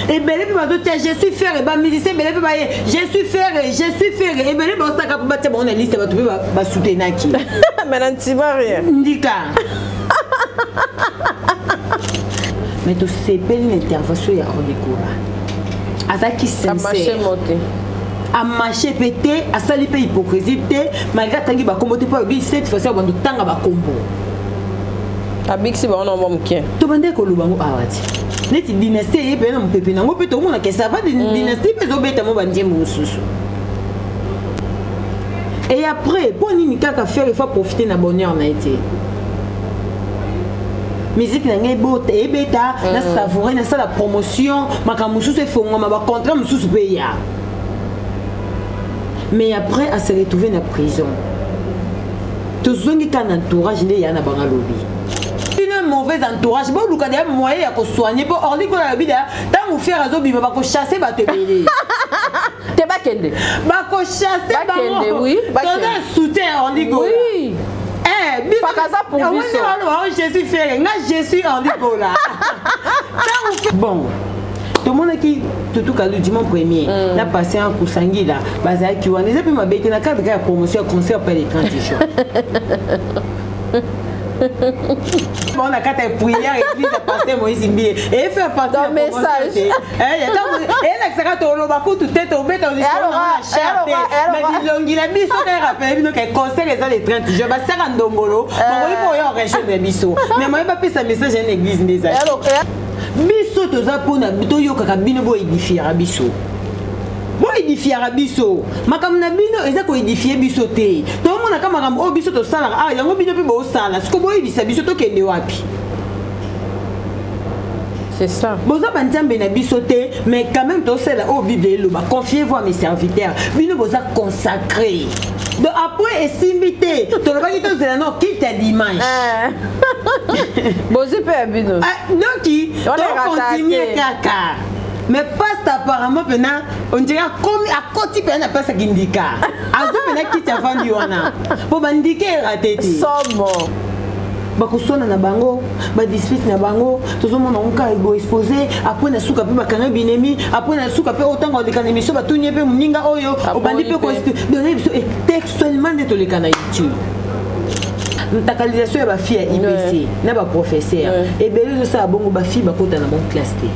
Ebele mpe bazotia je suis Ferre, bamusicien ebele mpe baye je suis Ferre, je suis Ferre. Ebele baosaka mpo batia bango na liste bato mpe basoutenaki. Mais na ntima rien. Ndika. Mais tosepeli na intervention ya Orly Gola. Azalaki sincère. Amarché mpe te, asali mpe hypocrisie te, malgré atangi bakombo te, mpo alobi cette fois-ci abanda otanga bakombo. Abikisi bango na mwa moke. Tobandaki koloba yango awa ti neti dynastie eye mpe na mopepe nango mpe tomona ke ça va, dynastie mpe ezobeta mo banzembo mosusu. Et après, mpo nini kaka Ferre fa profiter na bonheur na ye te? Musique na ngai ebeta, na savoure, nasala promotion, makambo mosusu efongwama, bacontrat mosusu mpe ya. Mais après a se retrouver na prison, tozongi kaka na entourage nde ya na bango. Alobi bino mauvais entourage, boluka deya moyen ya kosoigne mpo Orly Gola alobi deya ntango Ferre azobima, bakochasse bato ebele. Te, bakende. Bakochasse bango. Toza soutien Orly Gola. Pakaza pour biso. Je suis Ferre, nga je suis Orly Gola. Bon, tomonaki Tutu Kalu dimanche premier na Patient Kusangila bazalaki wana. Eza mpe mabe te na cadre ya promotion ya concert mpe le 30 juin. Bon, na kati ya prière église ya pasteur Moïse Mbiye e faire partie ya message. Elakisaka toloba kutu te, tobeta lisolo na chair te, mais bilongi na biso ka rappele bino ke concert eza le 30 juin. Basaka ndombolo bakoki mpo oya rejoindre biso, mais moye bapesa message ya na église nde ezali. Biso toza mpona toyokaka bino, boédifiaka biso, boédifiaka biso. Makambo na bino eza koédifie biso te. Tomonaka makambo oyo biso tosalaka awa, yango bino mpe bosala. Siko boyebisa biso tokende wapi? C'est ça. Boza banzambe na biso te, mais quand même tosala oyo Bible eloba: confiez-vous à mes serviteurs. Bino boza consacré. Donc après esimbi te, tolobaki tozela no culte ya dimanche. Bozwi mpe ya bino. Donc tocontinue kaka. Mais paste apparemment mpena on dirait akomi, akoti mpena na place akindika, azwi mpena kiti, avandi wana mpo bandika erate te. Somo. Bakoswana na bango, badispute na bango, tozomona ngo kaka boexpose. Après na suka mpe bakanga binemi. Après na suka mpe otango oleka na émission, batuni ye mpe moninga oyo obandi mpe donne biso textuellement nde toleka na YouTube. Ntakalisation ya bafille ya IPC na baprofesseur ebele ezosala bongo. Bafille bakota na bango classe te,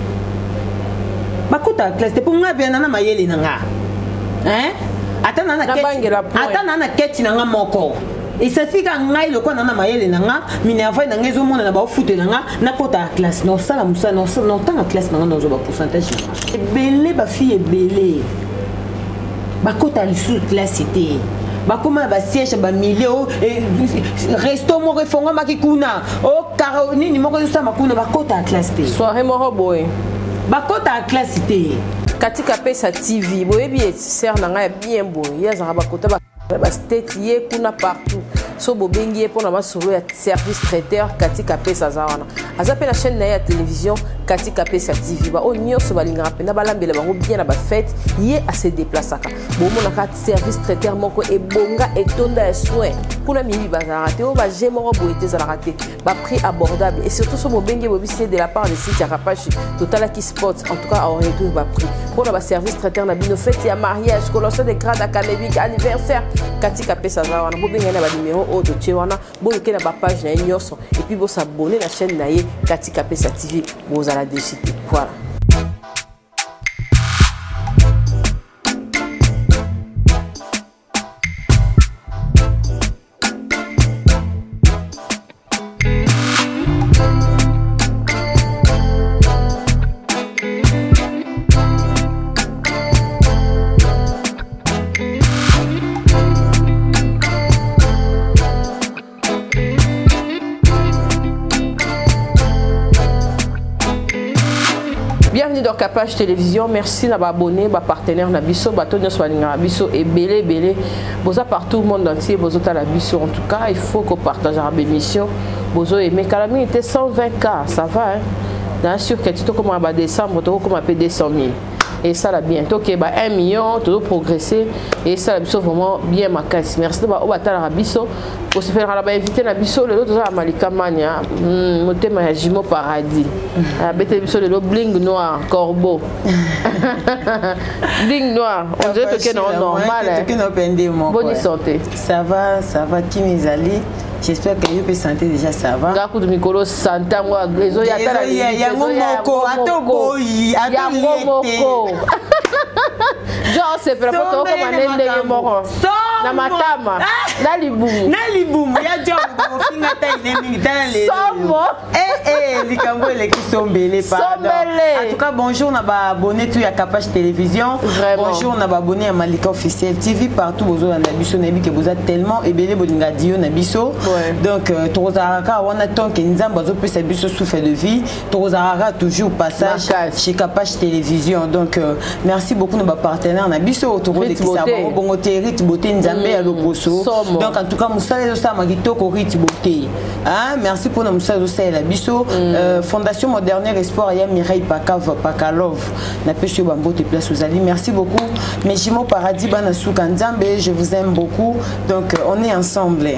bakotaka classe te mpo nga mpe na mayele na nga, ata na na keti na nga moko esafika ngai lokola na na mayele na nga, minerval na ngai ezomonana, baofutela nga, nakotaka classe, nasala mosala, naotanga classe na nga, nazwa bapourcentage na nga ebele. Bafille ebele bakota lisusu classe te, bakóma na basiège ya bamilio. Resto moko efongwamaki kuna, o nini moko ezosalama kuna, bakotaka classe te. Soirée moko boye. Bakotaka classe te. Katika Pesa TV, boyebi sere na ngai ya bien boye, ye azalaka bakota bastate, ye kuna partout. So bobengi ye mpona masolo ya service traiteur, Katika Pesa aza wana. Aza mpe na chaîne na ye ya télévision, Katika Pesa TV. Baoyo nyonso balingaka mpenza balambela bango bien na bafete, ye ase déplaçaka. Bomonaka service traiteur moko ebonga, etonda ya soin kuna. Miyibi bazalaka te, oyo baje moko boye te ezalaka te. Baprix abordable et surtout so bobengi, bobisi ye de la part de site ya Kapashi, totalaki spot. En tout cas aoréduire baprix mpona baservice traiteur na bino, fête ya mariage, collation de grade académique, anniversaire. Katika Pesa aza wana. Bobengai na banimero oyo totie wana, boluke na bapage na ye nyonso et puis bosabone na chaîne na ye, Katika Pesa TV. Bozala déçus te. Voilà. Bienvenue dans Capage Télévision. Merci na abonné, ba partenaire na biso, bato nyonso balingaka biso ebele ebele. Boza partout monde entier, bozotala biso. En tout cas, il faut qu'on partage la émission. Bozo aimer kala mingi te 120K, ça va hein. Na sûr que tu comme ba décembre, to comme pe 200 000. Esala bien. Tokeba 1 million, tozoprogresse, esala biso vraiment bien makasi. Merci na baoyo batalaka biso, kosepelaka na bainvité na biso. Lelo toza na Malika Mania, motema ya Jimo Paradis. Abeteli biso lelo bling noir corbeau, bling noir. On dirait toke na normal. Boni santé? Ça va, ça va, kimi ezali. J'espère que yo mpe santé déjà ça va. Nga kutu mikolo santé yango ezoya. Tala yango moko, ata oboyi, ata moko. Genre osepela po tokoma nde ndenge moko na matama na libumu. Na libumu ya job ofinga ta ine mingi. Tala lelo. Somo. Eh, likambo eleki sombele, pardon. Sombele. En tout cas, bonjour na baabonné tout ya Capage Télévision. Vraiment. Bonjour na baabonné ya Malika Officiel TV partout bozolanda biso. Nayebi ke boza tellement ebele, bolinga dio na biso. Donc tokozalaka kaka wana tant ke Nzambe azopesa biso souffle de vie. Tokozalaka toujours passage Makasi. Chez Capage Télévision. Donc merci beaucoup na bapartenaire na biso, tokolekisa Beauté. Bango bongo te. Rite Beauté, Nzambe ya loposo. Somo. Donc en tout cas, mosala ezosalama kitoko. Rite Beauté, hein, merci mpona mosala ezosalela biso. Fondation Moderne Espoir ya Mireille Pakave Pakalov, napesi yo bambote place ozali. Merci beaucoup mes jumeaux paradis, bana suka Nzambe, je vous aime beaucoup. Donc on est ensemble.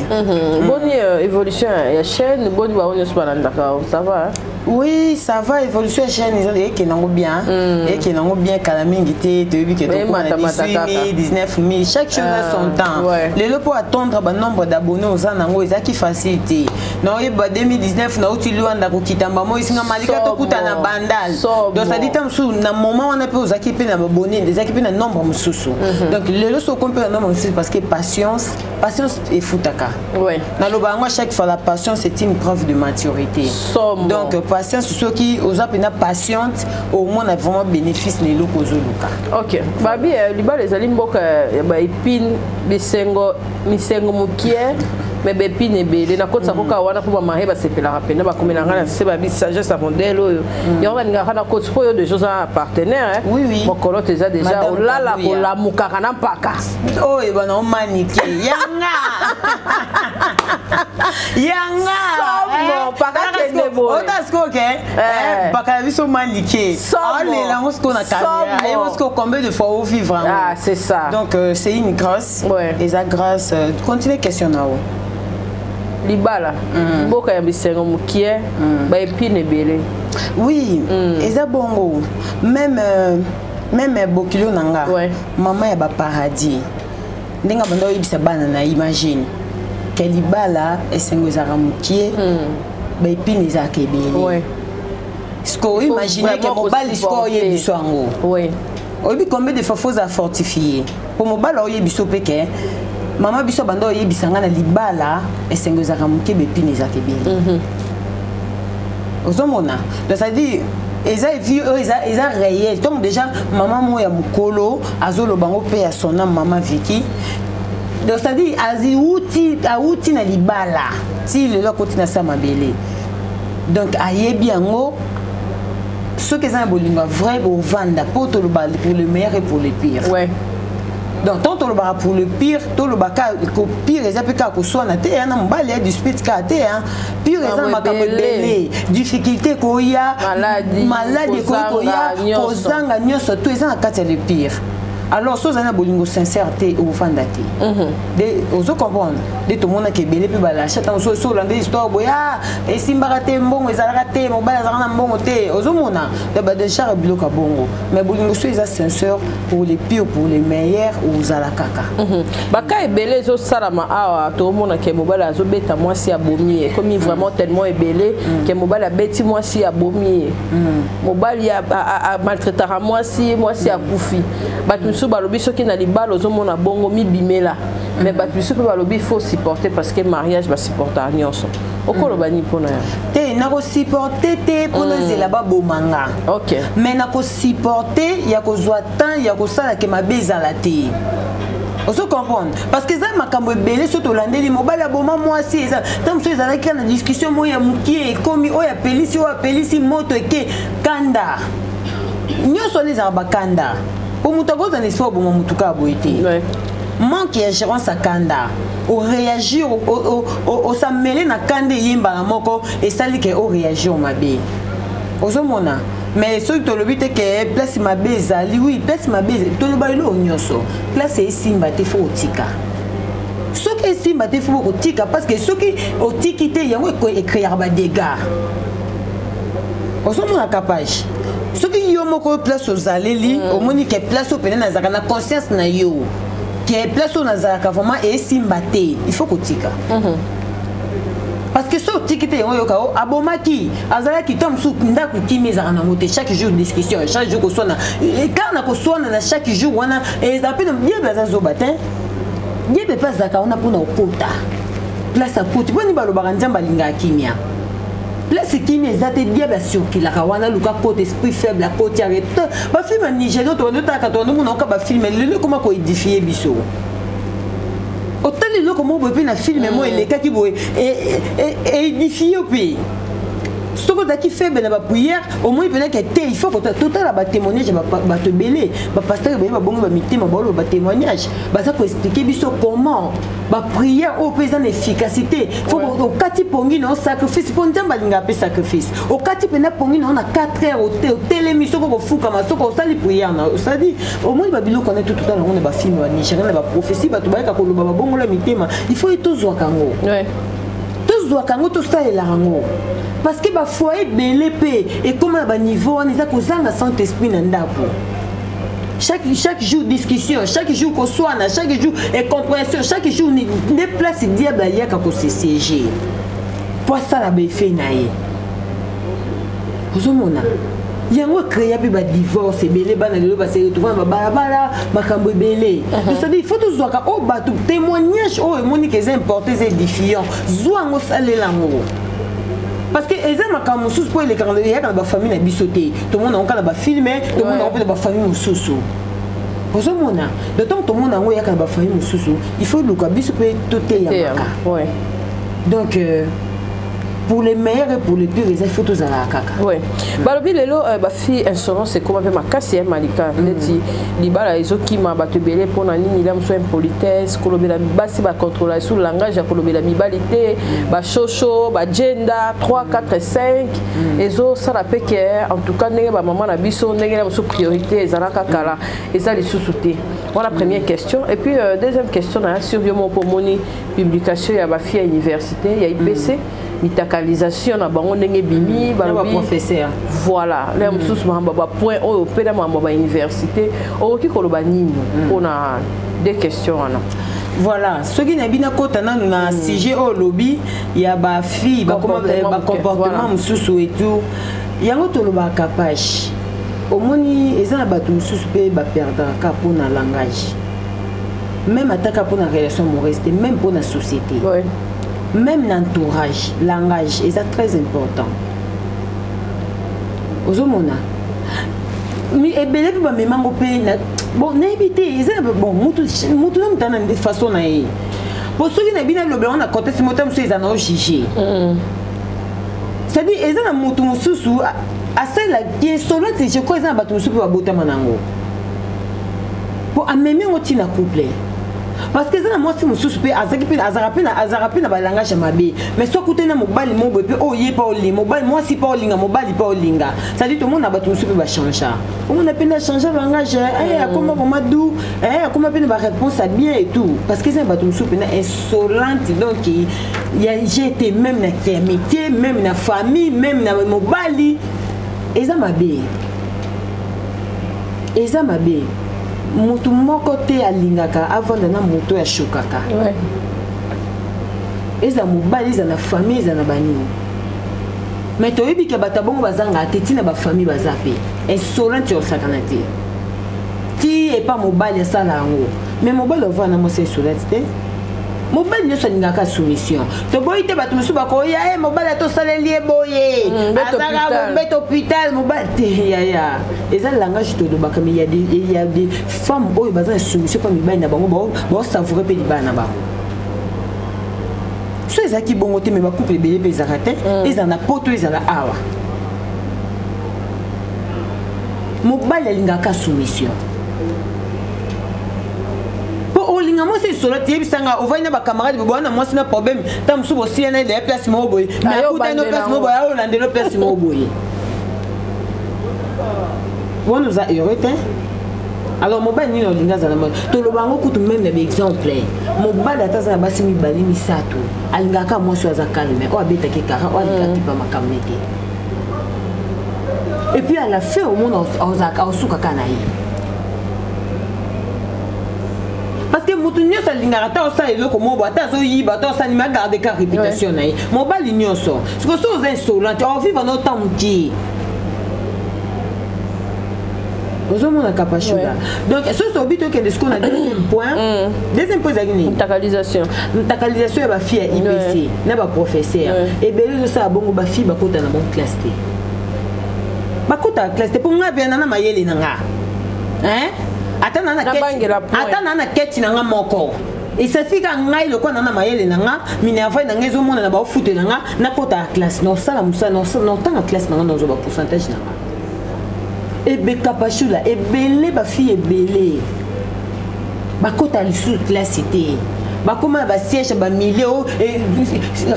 Boni évolution ya chaîne? Boni bango nyonso balandaka? Ça va, hein? Oui, ça va, évolution ya chaîne ekende yango bien, ekende yango bien. Kala mingi te, toyebi ke tokoma na 18 000, 19 000. Chaque chose a son temps. Lelo mpo attendre banombre d'abonnés oza nango ezalaki facile te. Naoyeba 2019 nauti Lwanda kokitamba mo esinga Malika, tokuta na Bandal. Donc ça dit ta mosusu na moment wana mpe ozalaki mpe na babone, ezalaki mpe na nombre mosusu. Donc lelo so okomi mpe na nombre mosusu parce que patience, patience efutaka. Naloba yango à chaque fois, la patience est une preuve de maturité. Somo. Donc patience, soki oza mpena patiente, omona vraiment bénéfice na eloko ozoluka. Ok, babi libala ezali mboka ya baépine, bisengo, misengo mokie, mais baépine ebele. Nakotisa koka wana mpo bamariés basepelaka mpena bakomela ngai na se babi sagesse ya modèle oyo yango balingaka na koti mpo oyo déjà oza partenaire. Oui. Mokolo te eza déjà Madame olala Kabuya. kolamukaka na mpaka. Oyo bana omanike yanga yanga. Somo, paka kende boye. Ota sikoyo ke mpaka na biso manike Somo. aolela yango sikoyo na caméra. Somo. Ayebo sikoyo combien de fois ovivre yango. Ah, c'est ça. Donc c'est une grâce. Eza grâce. Continue question na o. Libala mboka ya bisengo mokie, baépine ebele. Oui, eza bongo. Même bokilo na nga, mama ya baparadis, ndenge abanda oyebisa bana na, imagine ke libala esengo ezalaka mokie, baépine ezalaka ebele. Sikoyo Il faut imagine ke vraiment mobali sikoyo kosupporter. oyebi so yango, oyebi combien de fois foza fortifie po mobali oyebi so mpe ke mama biso abanda oyebisa nga na libala esengo ezalaka moke, baépine ezalaka ebele. Ozomona, donc ça dit eza vie oyo eza réel. Donc déjà mama moko ya mokolo azoloba ngo mpe ya son âme, mama Viki. Donc ça dit aziwuti, awuti na libala ti lelo akoti na sa mabele. Donc ayebi yango. Soki eza na bolingo ya vrai, bovanda mpo toloba pour le meilleur et pour le pire. Donc tant tolobaka pour le pire, tolobaka ko pire eza mpe kaka koswana te ya na mobali, ya dispute kaka te ya pire, eza na makambo ebele, difficulté ekoya, Maladi, maladi ekoki koya, kozanga, nyonso. Kozanga nyonso to eza na kati ya le pire. Alors so ozali na bolingo sincère te, ovanda te de ozo comprendre nde tomonaka ebele mpe balasha. Ntango so olanda histoire boye, ah, esimbaka te, mbongo ezalaka te, mobali azalaka na mbongo te, ozomona badechar biloko ya bongo. Mais bolingo so eza sincère, pour le pire, pour le meilleur, ozala kaka. Baka ebele ezosalama awa, tomona ke mobali azobeta mwasi, abomi ye. Ekomi vraiment tellement ebele ke mobali abeti mwasi, abomi ye, mobali amaltraitaka mwasi, mwasi akufi. Bato misusu balobi soki na libala ozomona bongo, mibimela. Mais bato misusu mpe balobi faut supporter parce que mariage basupportaka nyonso. Okoloba nini mpona yango? Te, nakosupporte te mpo nazela babomanga. Mais nakosupporte ya kozwa temps ya kosala ke mabe ezala te. Ozo comprendre, parce que eza makambo ebele. So tolandeli mobali aboma mwasi, eza ntango mosusu ezalaki kaka na discussion moko ya mokie, ekomi oyo apelisi, oyo apelisi moto, eke kanda nyonso wana ezalaka bakanda. Po moto akozala na esprit oboma motu kaka boye te. Manque ya gérance ya kanda, oréagir, osamele na kanda, eyembana moko esali ke oréagir mabe. Ozomona, Mais soki tolobi te ke place mabe ezali, oui, place mabe, toloba eloko nyonso, place esimba te, faut otika. Soki esimba te, faut kotika, parce que soki otiki te, yango ecréaka badégâts. Ozomona capage, soki yo moko place ozaleli, omoni ke place oyo pene nazalaka na conscience na yo ke place oyo nazalaka vraiment esimba te, il faut kotika, parce que soki otiki te, yango oyoka o abomaki, azalaki to mosusu ndako kimi ezalaka nango te. Chaque jour discussion, chaque jour koswana, kaka na koswana na chaque jour wana ezala mpe diable aza zoba te. Diable mpe azalaka wana mpona okota place akoti mponi balobaka Nzambe alingaka kimia. Place kimia eza te, diable acirculaka wana, luka kota esprit faible akoti. Arrête bafilm ya Nigéria, tobandi otalaka, tobandi omona oka bafilm lelo ekoma koédifier biso. Otali eloko moko boye mpe na film mo elekaki boye, édifie yo mpe. Soki ozalaki faible na baprière, omoni mpenake te. Il faut totala batémoignage ya bato ebele, bapasteur ebele babongi bamitema, baoloba batémoignage, baza koexpliquer biso comment baprière oyo mpe eza na efficacité. Faut okati pongi na yo, sacrifice, mpo Nzambe alingaka mpe sacrifice. Okati mpena pongi na yo na 4 heures, otelemi, soki okofukama, soki osali prière na yo, c'est-à-dire omoni babiloko wana to totala yango na bafilm banigérien, na baprophétie, bato bayaka koloba, babongola mitema. Il faut ye tozwaka yango, tozwaka yango, tosalelaka yango, parce que bafoyer ebele mpe ekóma na baniveau wana, eza kozanga Saint Esprit na ndako. Chaque jour discussion, chaque jour koswana, chaque jour incompréhension, chaque jour nde place diable ayaka kosesiéger po asala baeffet na ye. Ozomona yango ecréa mpe badivorce ebele. Bana lelo base retrouve na babalabala, makambo ebele. C'est-à-dire il faut tozwaka oyo bato témoignage oyo emoniki eza important, eza édifiant, zwa yango, salela yango, parce que eza makambo mosusu mpo elekaka, eyaka na bafamille na biso te. Tomona yango kaka na bafilm, tomona yango mpe na bafamille mosusu. Ozomona, d'autant tomona yango eyaka na bafamille mosusu, il faut luka biso mpe toteyamaka. Donc pour les meilleurs et pour les pires, eza il faut tozalaka kaka. Ouais. Balobi lelo bafille insolence ekóma mpe makasi ya Malika, neti libala ezokima bato ebele. Mpona nini? Ila mosu impolitesse, kolobela basi, bacontrôla sur langage ya kolobela mibali te, bashosho, bagenda 3 4 5, ezosala mpe ke en tout cas ndenge bamama na biso, ndenge na mosu priorité ezalaka kala, eza lisusu te. Voilà, première question. Et puis deuxième question na sur yo moko, omoni publication ya bafille ya université ya IPC, mitakalisation na bango ndenge ebimi. Balobi professeur. Voilà, le mosusu makambo bapoint oyo mpe na makambo ya bauniversité, okoki koloba nini mpona deux questions wana? Voilà, soki nayebi, nakota nanu na sujet oyo olobi ya bafille, bacomportement mosusu et tout. Yango tolobaka page, omoni eza na bato mosusu mpe baperdaka mpona langage, même ataka mpona relation amoureuse te, même mpona société, même l'entourage. Langage eza très important. Ozomona ebele mpe bamemango mpe, bon, nayebi te, eza bon, mutu na mutu ana façon na ye. Po soki na bino alobela ngo na contexte mota mosusu, eza na ojuge, c'est-à-dire eza na mutu mosusu asalelaki insolente. Je crois eza na bato mosusu mpe babotama nango, po amemi yango ntina couple, parce que eza na mwasi mosusu mpe azalaki mpe azalaka mpe na balangage ya mabe, mais soki okutani na mobali moko boye mpe oyo ye mpe olinga mobali, mwasi mpe olinga mobali mpe olinga, c'est-à-dire tomona bato mosusu mpe bachange, omona mpe na change langage, akoma vraiment doux, akoma mpe na baréponse ya bien et tout, parce que eza na bato mosusu mpena insolente. Donc ya jete, même na amitié, même na famille, même na mobali, eza mabe, eza mabe. Motu moko te alingaka avanda na moto ya shokaka. Eza mobali, eza na famille, eza na banini, mais toyebi ke bato ya bongo bazangaka te. Ntina bafamille baza mpe insolente, osakana te ti epa mobali asala yango. Mais mobali ovanda na mwasi insolente te. Mobali nyonso alingaka soumission. Toboyi te, bato mosusu bakoya e mobali atosaleli ye boye, azaka mbeto hôpital, mobali te. Yaya, eza langage tolobaka, mais ya des femmes oyo baza na soumission mpa mibali na bango, baosavoure mpe libala na bango. So ezalaki bongo te, mais bacouple ebele mpe ezalaka te. Ezala na poto, ezala awa, mobali alingaka soumission. Mpo olinga mwasi esolo te, yebisanga, ovandi na bacamarade boye na mwasi na problème, ta mosusu bosiya na ye place moko boye, mais akutani no place moko boye, aolandelo place moko boye. Wana oza heureux te. Alors mobali nini olingi azala mobali? Toloba yango kutu meme na baexemple. Mobali ata aza na basi mibale, misato, alingaka mwasi oyo aza calme, oyo abetaki kara, oyo alingaki pa makambo te. Et puis à la fin, omona osukaka na ye, parce que motu nyonso alingaka, ata osala eloko moko, ata azoyiba, ata osala nini, agarde ka réputation na ye. Mobali nyonso siko so oza insolente, ovivre na ota mokie, ozomona Kapashula. Donc soki tobi tokende sikoyo na deuxième point. Deuxième point ezalaki nini? Ntakalisation. Ntakalisation ya bafille ya IPC na baprofesseur. Ebele ezosala bongo, bafille bakota na bango classe te, bakotaka classe te, mpo ngai mpe na mayele na nga, hein? Ata na ata na keti na nga moko, esafika ngai lokola na na mayele na nga, minerval na ngai ezomonana, baofutela nga, nakotaka classe, nasala mosala, natanga classe na nga, nazwa bapourcentage na nga. Ebeka Pashula, ebele bafille ebele bakota lisusu classe te, bakóma na basiège ya bamilie,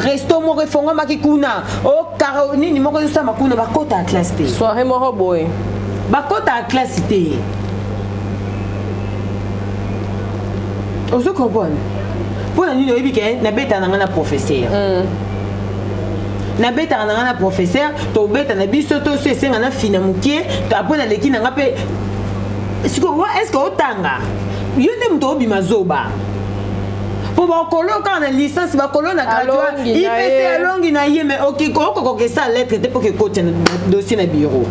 resto moko efongwamaki kuna, o karo nini moko ezosama kuna, bakota ya classe te. Soirée moko boye. Bakota ya classe te. Ozo comprendre mpo na nini? Oyebi ke nabetaka na ngai na professeur, nabetaka na ngai na professeur, tobeta na biso to so esenga na fina mokie, apres naleki na ngai mpe sikoyo. Est ce que otanga yo nde moto obima zoba mpo bakolo kaka na licence, bakolo na graduat IPC, alongi na ye, mais okokoka esala lettre te mpo kekotia na dossier na bureau.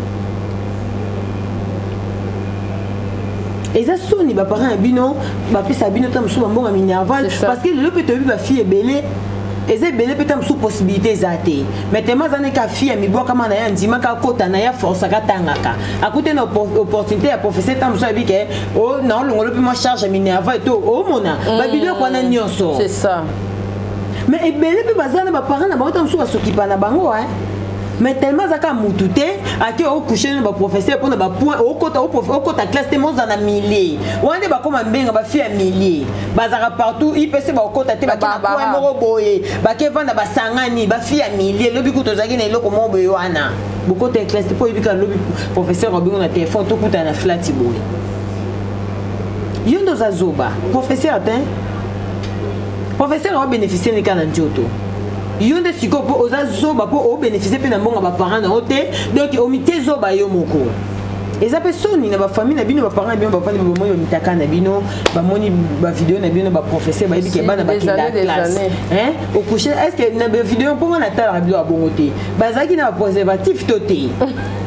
Eza soni. Baparent na bino bapesa bino ta mosusu bambongo ya minerval, parce que lelo mpe toyebi bafille ebele, eza ebele mpe ta mosusu possibilité eza te, mais tellement aza neka fille ya mibwakama na ye, andimaka akota na ye, aforçaka, atangaka, akute na opportunité ya professeur, ta mosusu ayebi ke na olongolo mpe mwa charge ya minerval to omona babiloko wana nyonso. C'est ça. Mais ebele mpe baza na baparent na bango, ta mosusu basokipa na bango, hein. Mais tellement azaka mutu te, ake ocouche na baprofesseur mpona bapoint, okota okota classe te, moza na milie wana nde bakóma mbenga bafille ya milie, bazalaka partout IPC, bakota te, bake na point moko boye, bake vanda, basangani bafille ya milie. Lobi kutu ozalaki na eloko moko boye wana, bokota ya classe te, mpo oyebi kaka lobi professeur abengo na telefone, tokutana na flati boye. Yo nde oza zoba, professeur te. Professeur aobénéficie ni kaka na nzoto yo nde sikoyo, mpo oza zoba, mpo obénéficie mpe na mbongo ya baparent na yo te. Donc omitie zoba yo moko. Eza mpe soni na bafamille na bino, baparent na bino bafandi, bamoni bamitaka na bino, bamoni bavideo na bino, baprofesseur bayebi ke bana bakenda classe, ocouche. Est ce que na bavideo, mpo nga natalaka bilo ya bongo te, bazalaki na bapréservatif to te?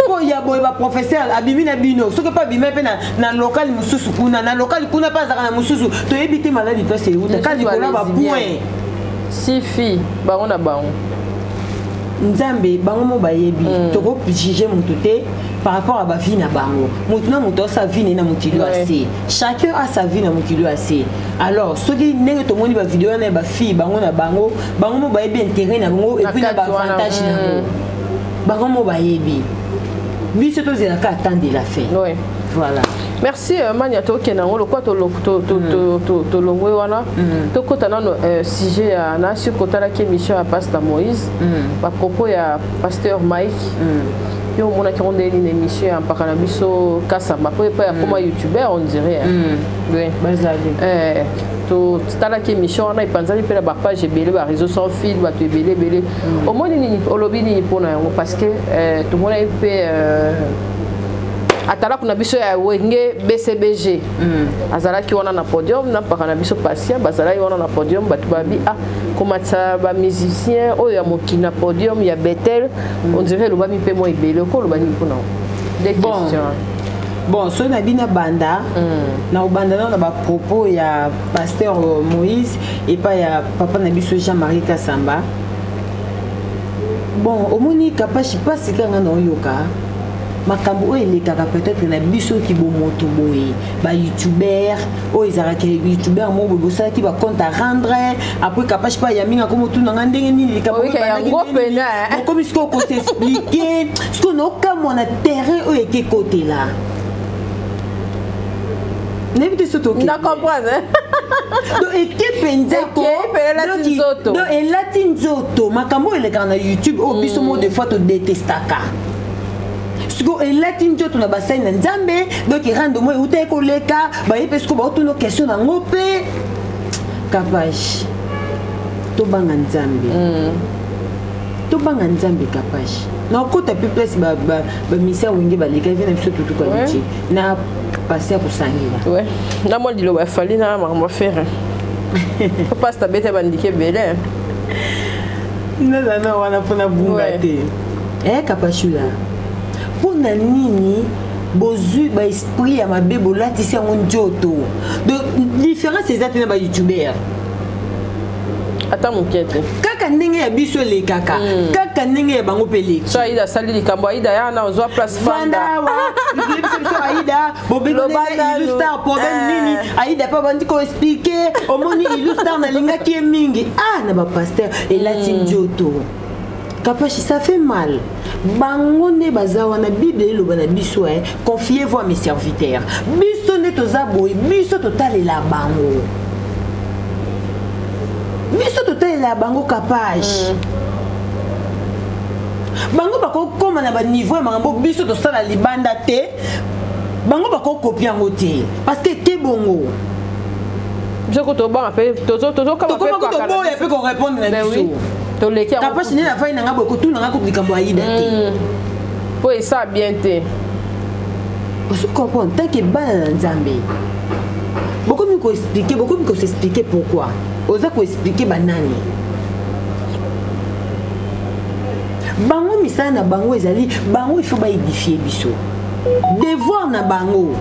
Mpo ya boye baprofesseur abimi na bino, soki mpe abimi mpe na local mosusu kuna, na local kuna mpe azalaka na mosusu, toyebi te maladi place euta ka likolo ya bapoint. Si fille bango na bango. Nzambe bango mo bayebi. Tokojuge motu te par rapport à bavie na bango. Motu na moto asa vie na ye na mokili oyo ase, chacun a sa vie na mokili oyo ase. Alors soki ndenge tomoni bavideo wana ya bafille, bango na bango, bango mo bayebi intérêt na bango et puis na baavantage na bango, bango mo bayebi. Biso tozelaka attendre de la fin. Voilà. Merci Mania. Tokende yango lokwa tolongwe wana, tokɔta nano sujet ya na sur kotalaki émission ya pasteur Moïse, bapropos ya pasteur Mike. Yo omonaki yango ndenge nini, émission ya mpaka na biso Kasamba, po epai akoma youtubeur, on dirait? Oui. Bazali. Totalaki émission wana, epanzani mpe na bapage ebele, baréseau sans fil, bato ebele ebele. Omoni nini? Olobi nini mpona yango? Parce que tomonaki mpe atalaku na biso ya Wenge BCBG azalaki wana na podium na mpaka na biso Patient, bazalaki wana na podium. Bato babi ah, komatisa bamusicien oyo ya mokili na podium ya Betel, on dirait elobami mpe mwa ebele. Oko oloba nini mpona des Bon. questions? Bon, soki na bino banda na kobanda nano na bapropos ya pasteur Moïse epai ya papa na biso Jean-Marie Kasamba. Bon, omoni Kapashi, mpasi kanga na oyoka makambo oyo elekaka peut-être na biso kibomoto boye, bayoutubeur oyo ezalaka youtubeur moko boye, bosalaki bacompte à rendre. Après Kapashi mpe ayaminga komotunanga ndenge nini likambo Oyika yango pena, eh. Okomi sikoyo kos'expliquer, sikoyo naokamwa na terrain oyo eke kotela, nayebi te so toke Na comprendre. Donc eke mpenza. Eke mpe elati nzoto. Donc elati nzoto, makambo oyo elekaka na YouTube oyo biso mo des fois todetestaka. Siko elati nzoto na basali na Nzambe, donc rando mo euta ekoleka, baye mpe siko baotuna question nango mpe Kapash. Tobanga Nzambe. Tobanga Nzambe, Kapash. Nakota mpe place bamisia wenge baleka evi na biso tutuka luti na pasi ya kosangela. Ouais. Na mwa liloba efali na makambo afere. Pasta bete bandiki ebele. Naza na wana mpona bunga te. Kapashula, mpo na nini bozwi baesprit ya mabe, bolatisi yango nzoto? Donc différence eza te na bayoutubeur. Ata moke te. Kaka ndenge ya biso elekaka, kaka ndenge ya bango mpe eleki. So Aida asali likambo, Aida ya na ozwa place. Fanda awa, biso biso Aida bobengi Ilustar, problème nini? Aida mpe abandi koexpliquer, omoni Ilustar nalingaki ye mingi. Ah, na bapasteur elati nzoto. Kapashi, ça fait mal. Bango nde baza wana. Bible eloba na biso, confiez-vous à mes serviteurs. Biso nde toza boye, biso totalela bango, biso totalela bango. Kapash, bango bakokóma na baniveau ya makambo biso tosala libanda te. Bango bakokopia yango te, parce que te bongo. Biso ko tobanga mpe tozokama. Tokoma ko toboya mpe korépondre na biso. Toleki. Kapashi, nde nafai nanga boye, kotuna nga kutu likambo ayida te. Mpo esa bien te. Ozo comprendre? Tant que bana na Nzambe, bokomi koexpliquer, bokomi kosexpliquer. Pourquoi oza koexpliquer banani? Bango misala na bango ezali, bango il faut baédifie biso. Devoir na bango,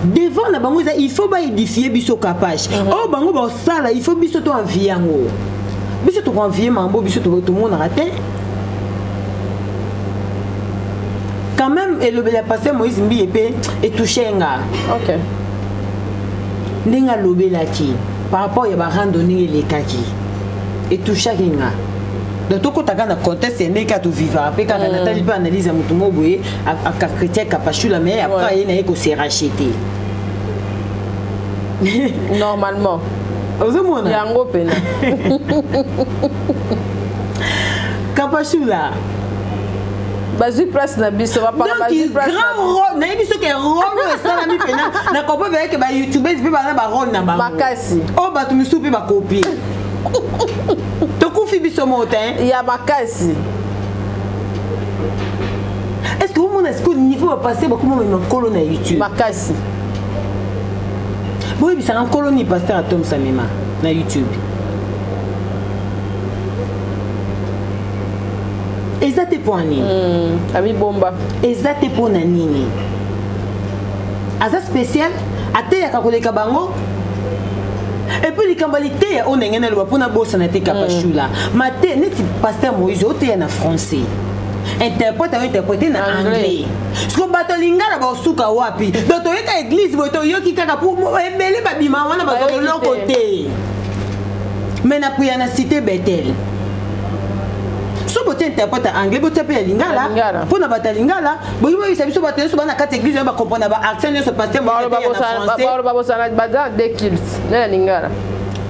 devoir na bango eza il faut baédifie biso. Kapash, oyo bango basala, il faut biso toenvie yango. Biso tokoenvie mambo biso tomonaka te. Quand même, elobeli ya pasteur Moïse Mbiye mpe etouche nga. Ndenge alobelaki par rapport ya barando, ndenge elekaki, etouchaki nga. Donc tokɔtaka na contexte ya ndenge kaka tovivaka mpe kaka. Natali mpe analyse ya motu moko boye akachrétien Kapashula, mais après aye na ye kose racheter. Normalement. Ozomona? Yango pena. Kapashula. Bazwi place na biso. Donc grand rôle, nayebi soki rôle oyo esalami mpena na comprendre ke bayoutubers mpe baza barôle na bango. Makasi. Oyo bato misusu mpe bakopie. Tokufi biso moko te. Ya makasi. Est ce que omona sikoyo niveau bapasse bakoma mema nkolo na YouTube? Makasi. Boyebisanga nkolo nini pasteur atomisa mema na YouTube? Eza te mpo nini? Amibomba. Eza te mpo na nini? Aza spécial, ateyaka koleka bango. Et puis likambo ya liteya oyo ndenge naloba mpona bosana te, Kapashula, mate neti pasteur Moïse oteya na français, interprète ayo interprété na anglais. Siko bato lingala baosuka wapi? Donc toyeka église boye, toyoki kaka po ebele babima wana, bazwa eloko te. Mais na priya na cité Betel, so botia interprète ya anglais, botia mpe ya lingala mpona bato ya lingala. Boyi boyebisa biso, bato nyonso bana kati église oyo bacomprendre ba accent nyonso pasteur. Baloba bosana, baza deux cultes, na ya lingala.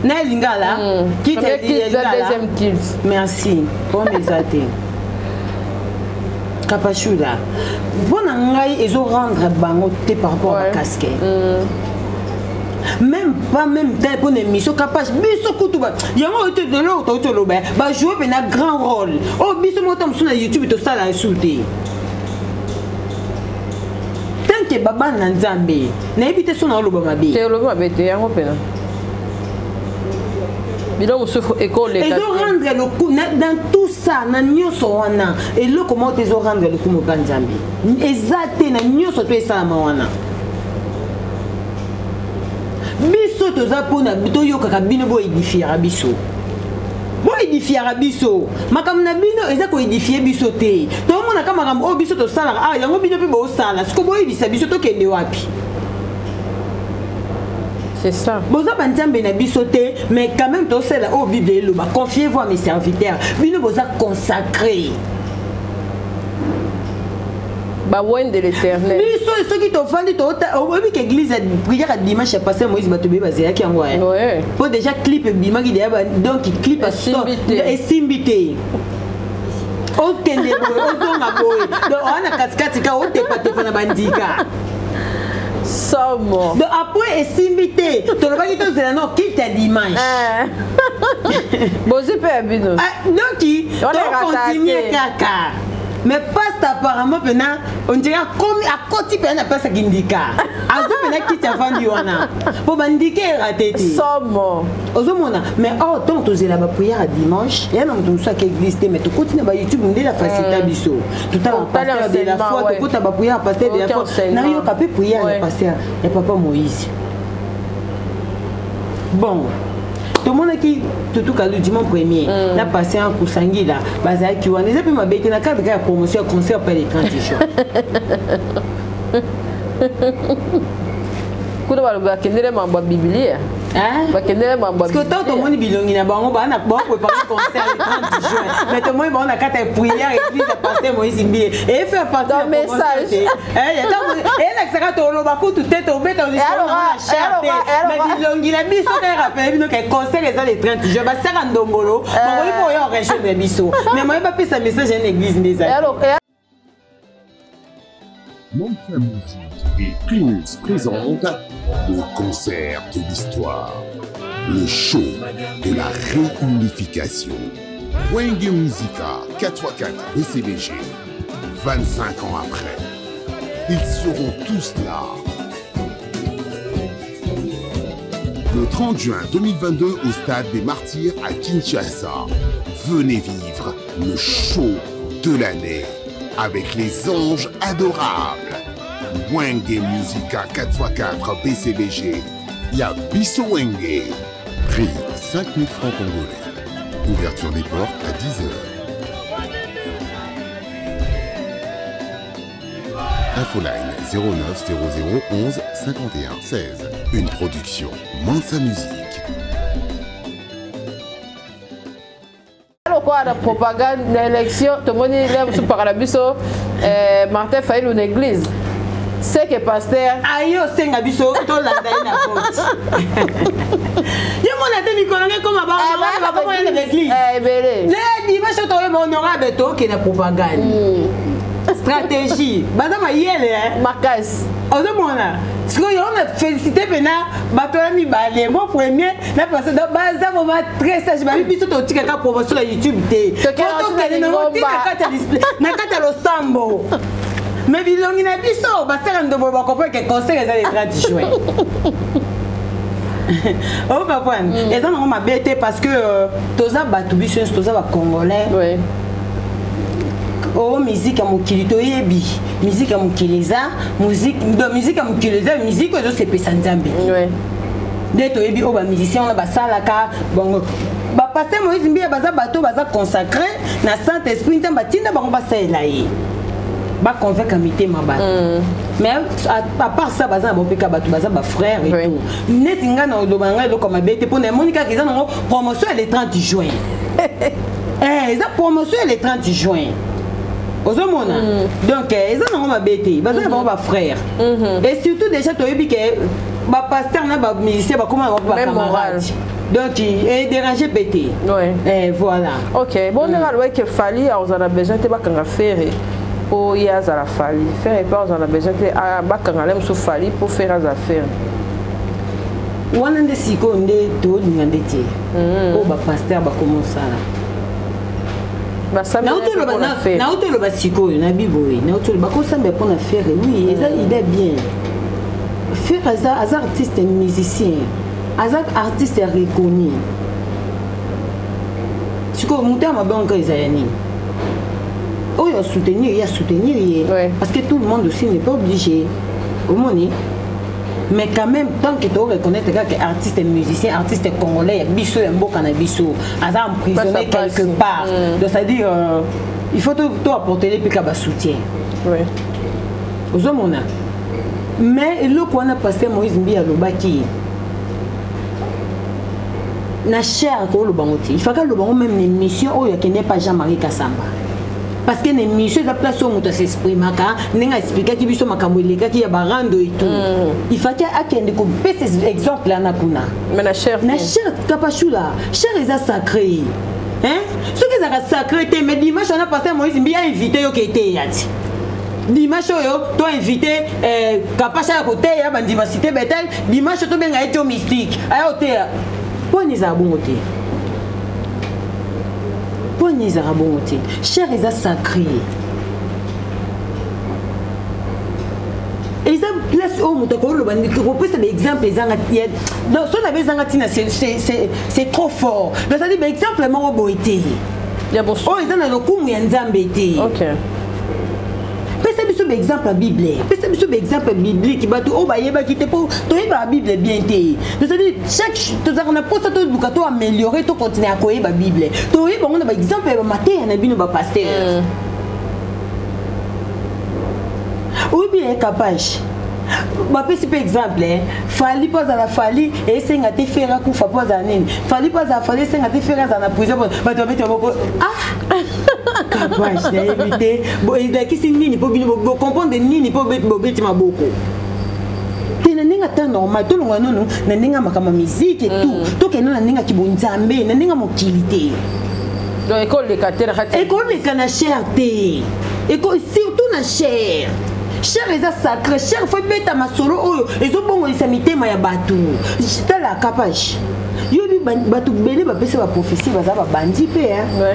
Na ya lingala. Deuxième culte. Merci. Problème eza te. Kapashula, mpo na ngai ezorendre bango te par rapport à bacasque, même pas même temps mpo na émission. Kapash, biso kutu yango oyo te, lelo toki toloba bajoue mpe na grand rôle oyo biso moko ta mosusu na YouTube tosala esu te. Tant que babana na Nzambe, nayebi te so na oloba mabe. Te, olobi mabe te. Yango mpena biloko mosusu ekoleka. Ezorendre loku dans tout ça, na nyonso wana, eloko moko te ezorendre lokumu mpa Nzambe eza te. Na nyonso to esalama wana, biso toza mpona toyokaka bino, boédifiaka biso, boédifiaka biso. Makambo na bino eza koédifie biso te. Tomonaka makambo oyo biso tosalaka awa, yango bino mpe bosala. Siko boyebisa biso tokende wapi? C'est ça. Boza banzambe na biso te, mais quand même tosala oyo Bible eloba: confiez-vous à mes serviteurs. Bino boza consacré. Baoint de l'Éternel. Biso soki tofandi, oyebi ke église ya prière ya dimanche ya pasteur Moïse, bato beye bazelaki yango. Po déjà clip ebimaki deya, donc clip esimbi te. Okende boye, ozonga boye, donc oa na katikati ka otepatepa na bandika. Somo. Donc après esimbi te, tolobaki tozela no kite ya dimanche. Bozwi mpe ya bino. Donc tocontinue kaka. Mais paste apparemment mpena on dirait akomi akoti mpena na place ya kindika, azwi mpena kiti, avandi wana mpo bandika erate te. Somo. Ozomona, mais or ntango tozela baprière ya dimanche, ya na moto mosusu ake église te, mais tokoti na bayoutube nde la facilité biso totala pasteur de la foi, tokota baprière ya pasteur de la foi. Nayoka mpe prière ya pasteur ya papa Moïse. Bon, tomonaki Tutu Kalu dimanche premier na patient Kusangila bazalaki wana. Eza mpe mabe te na cadre ya promotion ya concert pa le 30 juin. Kuna balobi bakendele mambo ya Bibilia, bakendele mambo. Parce que tant tomoni bilongi na bango bana baprépare concert le 30 juin, mais tomoni bango na kati ya prière église ya pasteur Moïse Mbiye et faire partie ya message. Elakisaka toloba kutu te, tobeta lisolo na chair te, mais bilongi na biso kaka rappele bino ke concert eza le 30 juin. Basaka ndombolo bakoki mpo oya rejoindre biso, mais moye bapesa message ya na église nde ezali. Mansa Musique et Primus présentent le concert de l'histoire, le show de la réunification. Wenge Musica 4x4 BCBG, 25 ans après. Ils seront tous là. Le 30 juin 2022 au stade des Martyrs à Kinshasa. Venez vivre le show de l'année avec les anges adorables. Wenge Musica 4x4 BCBG. Ya biso Wenge. Prix 5000 francs congolais. Ouverture des portes à 10h. Infoline 09 00 11 51 16. Une production Mansa Musique. Lokola na propagande na élection, tomoni le mosusu pakala biso Martin Fayulu na église, c'est que pasteur aye osenga biso tolanda ye na vote. Yo mona te, mikolo nge koma bakomona na baeglise. Ebele. Le dimanche toyeba honorable tokende propagande, stratégie baza mayele. Makasi. Ozomona sikoyo yango na félicité mpena bato ya mibale, mo premier na passé, donc baza vraiment très sage. Babi biso totikaka promotion na YouTube te, tokende nango ti na kati ya losambo, mais bilongi na biso basala ndobo bakomprendre ke concert eza le 30 juin. Ocomprendre, eza nango mabe te parce que toza bato, biso nyonso toza bacongolais. O musique ya mokili, toyebi musique ya mokili eza musique, donc musique ya mokili eza musique oyo ezosepesa Nzambe nde toyebi. Oyo bamusicien wana basalaka bongo, bapasteur Moïse Mbiya baza bato baza consacré na Saint Esprit. Nzambe atinda bango basalela ye, baconvaincre mitema bato. Mais à part ça, baza na bopeka bato, baza bafrère et tout. Neti ngai na oloba na ngai eloko ya mabe te, mpona emoni kaka eza nango promotion ya le 30 juin. Eza promotion ya le 30 juin, ozomona. Donc eza nango mabe te, baza na bango bafrère et surtout déjà toyebi ke bapasteur na bamusicien bakóma na bango bacamarade, donc edérange mpe te. Voilà. Ok, bon, ndenge alobaki ke Fally akozala na besoin te bakanga Ferre mpo ye azala Fally, Ferre mpe akozala na besoin te bakanga le mosusu Fally mpo Ferre azala Ferre. Wana nde sikoyo nde tolinga nde te oyo bapasteur bakoma osala. Nauti oloba sikoyo na biboye, nauti oloba bakosambela mpona Ferre. Oui, eza idée bien. Ferre aza artiste musicien, aza artiste reconnu. Sikoyo moto ya mabe onka eza ya nini? Oyo asoutenir ye, asoutenir ye, parce que tout le monde aussi n'est pas obligé, omoni. Mais quand même, tant que to reconnaître kaka artiste musicien, artiste congolais ya biso, ya mboka na biso, aza emprisonné quelque part, donc c'est à dire il faut to apporter mpe ka basoutien. Ozomona, mais eloko wana pasteur Moïse Mbi alobaki na chair, koloba ngo te, il faka aloba ngo même na émission oyo akende pa Jean-Marie Kasamba, parce que na émission eza place oyo moto asexprimaka ndenge aexplikaki biso makambo elekaki ya barando et tout. Il faki akende kopesa exemple wana kuna. Mais na chair. Na chair, Kapashula, chair eza sacré, hein? Soki ezalaka sacré te, mais dimanche wana pasteur Moïse Mbiye a invité yo ke eteya ti. Dimanche oyo to invité eh, Kapasha ya koteya bandima cité Bethel, dimanche tobenga ye tio mystique aya koteya. Mpo nini ezalaka bongo te? Mpo nini ezalaka bongo te? Cher eza sacré. Eza place oyo moto akoloba kopesa baexemple ezanga, so na ezanga ntina, c'est trop fort. Donc c'est-à-dire baexemple moko boye te oyo eza na lokumu ya Nzambe te. Pesa biso baexemple ya Bible, pesa biso baexemple biblique, bato oyo bayebaki te, mpo toyebaka Bible bien te. C'est-à-dire chaque tozalaka na mposa toluka to améliorer, to continue ya koyeba Bible, toyeba yango na baexemple ya bamateya na bino bapaster. Oyebi ye Kapage, bapesi mpe exemple Fally mpo azala Fally esenga te Ferre akufa, mpo azala nini, Fally mpo azala Fally esenga te Ferre azala na prison. Bato babeti maboko. Ah, Kapage, nayebi te elakisi nini mpo bino bocomprendre nini mpo bobeti maboko te. Na ndenge ata normal, tolongola nono na ndenge ya makambo ya musique et tout, tokende na ndenge ya kibonzambe, na ndenge ya mokili te. Donc ekoleka te na kati. Ekoleka na chair te, surtout na chair. Chair eza sacré, chair faut ebeta masolo oyo ezobongolisa mitema ya bato. Tala Kapage, yobi bato bele bapesa baprophétie, baza babandi mpe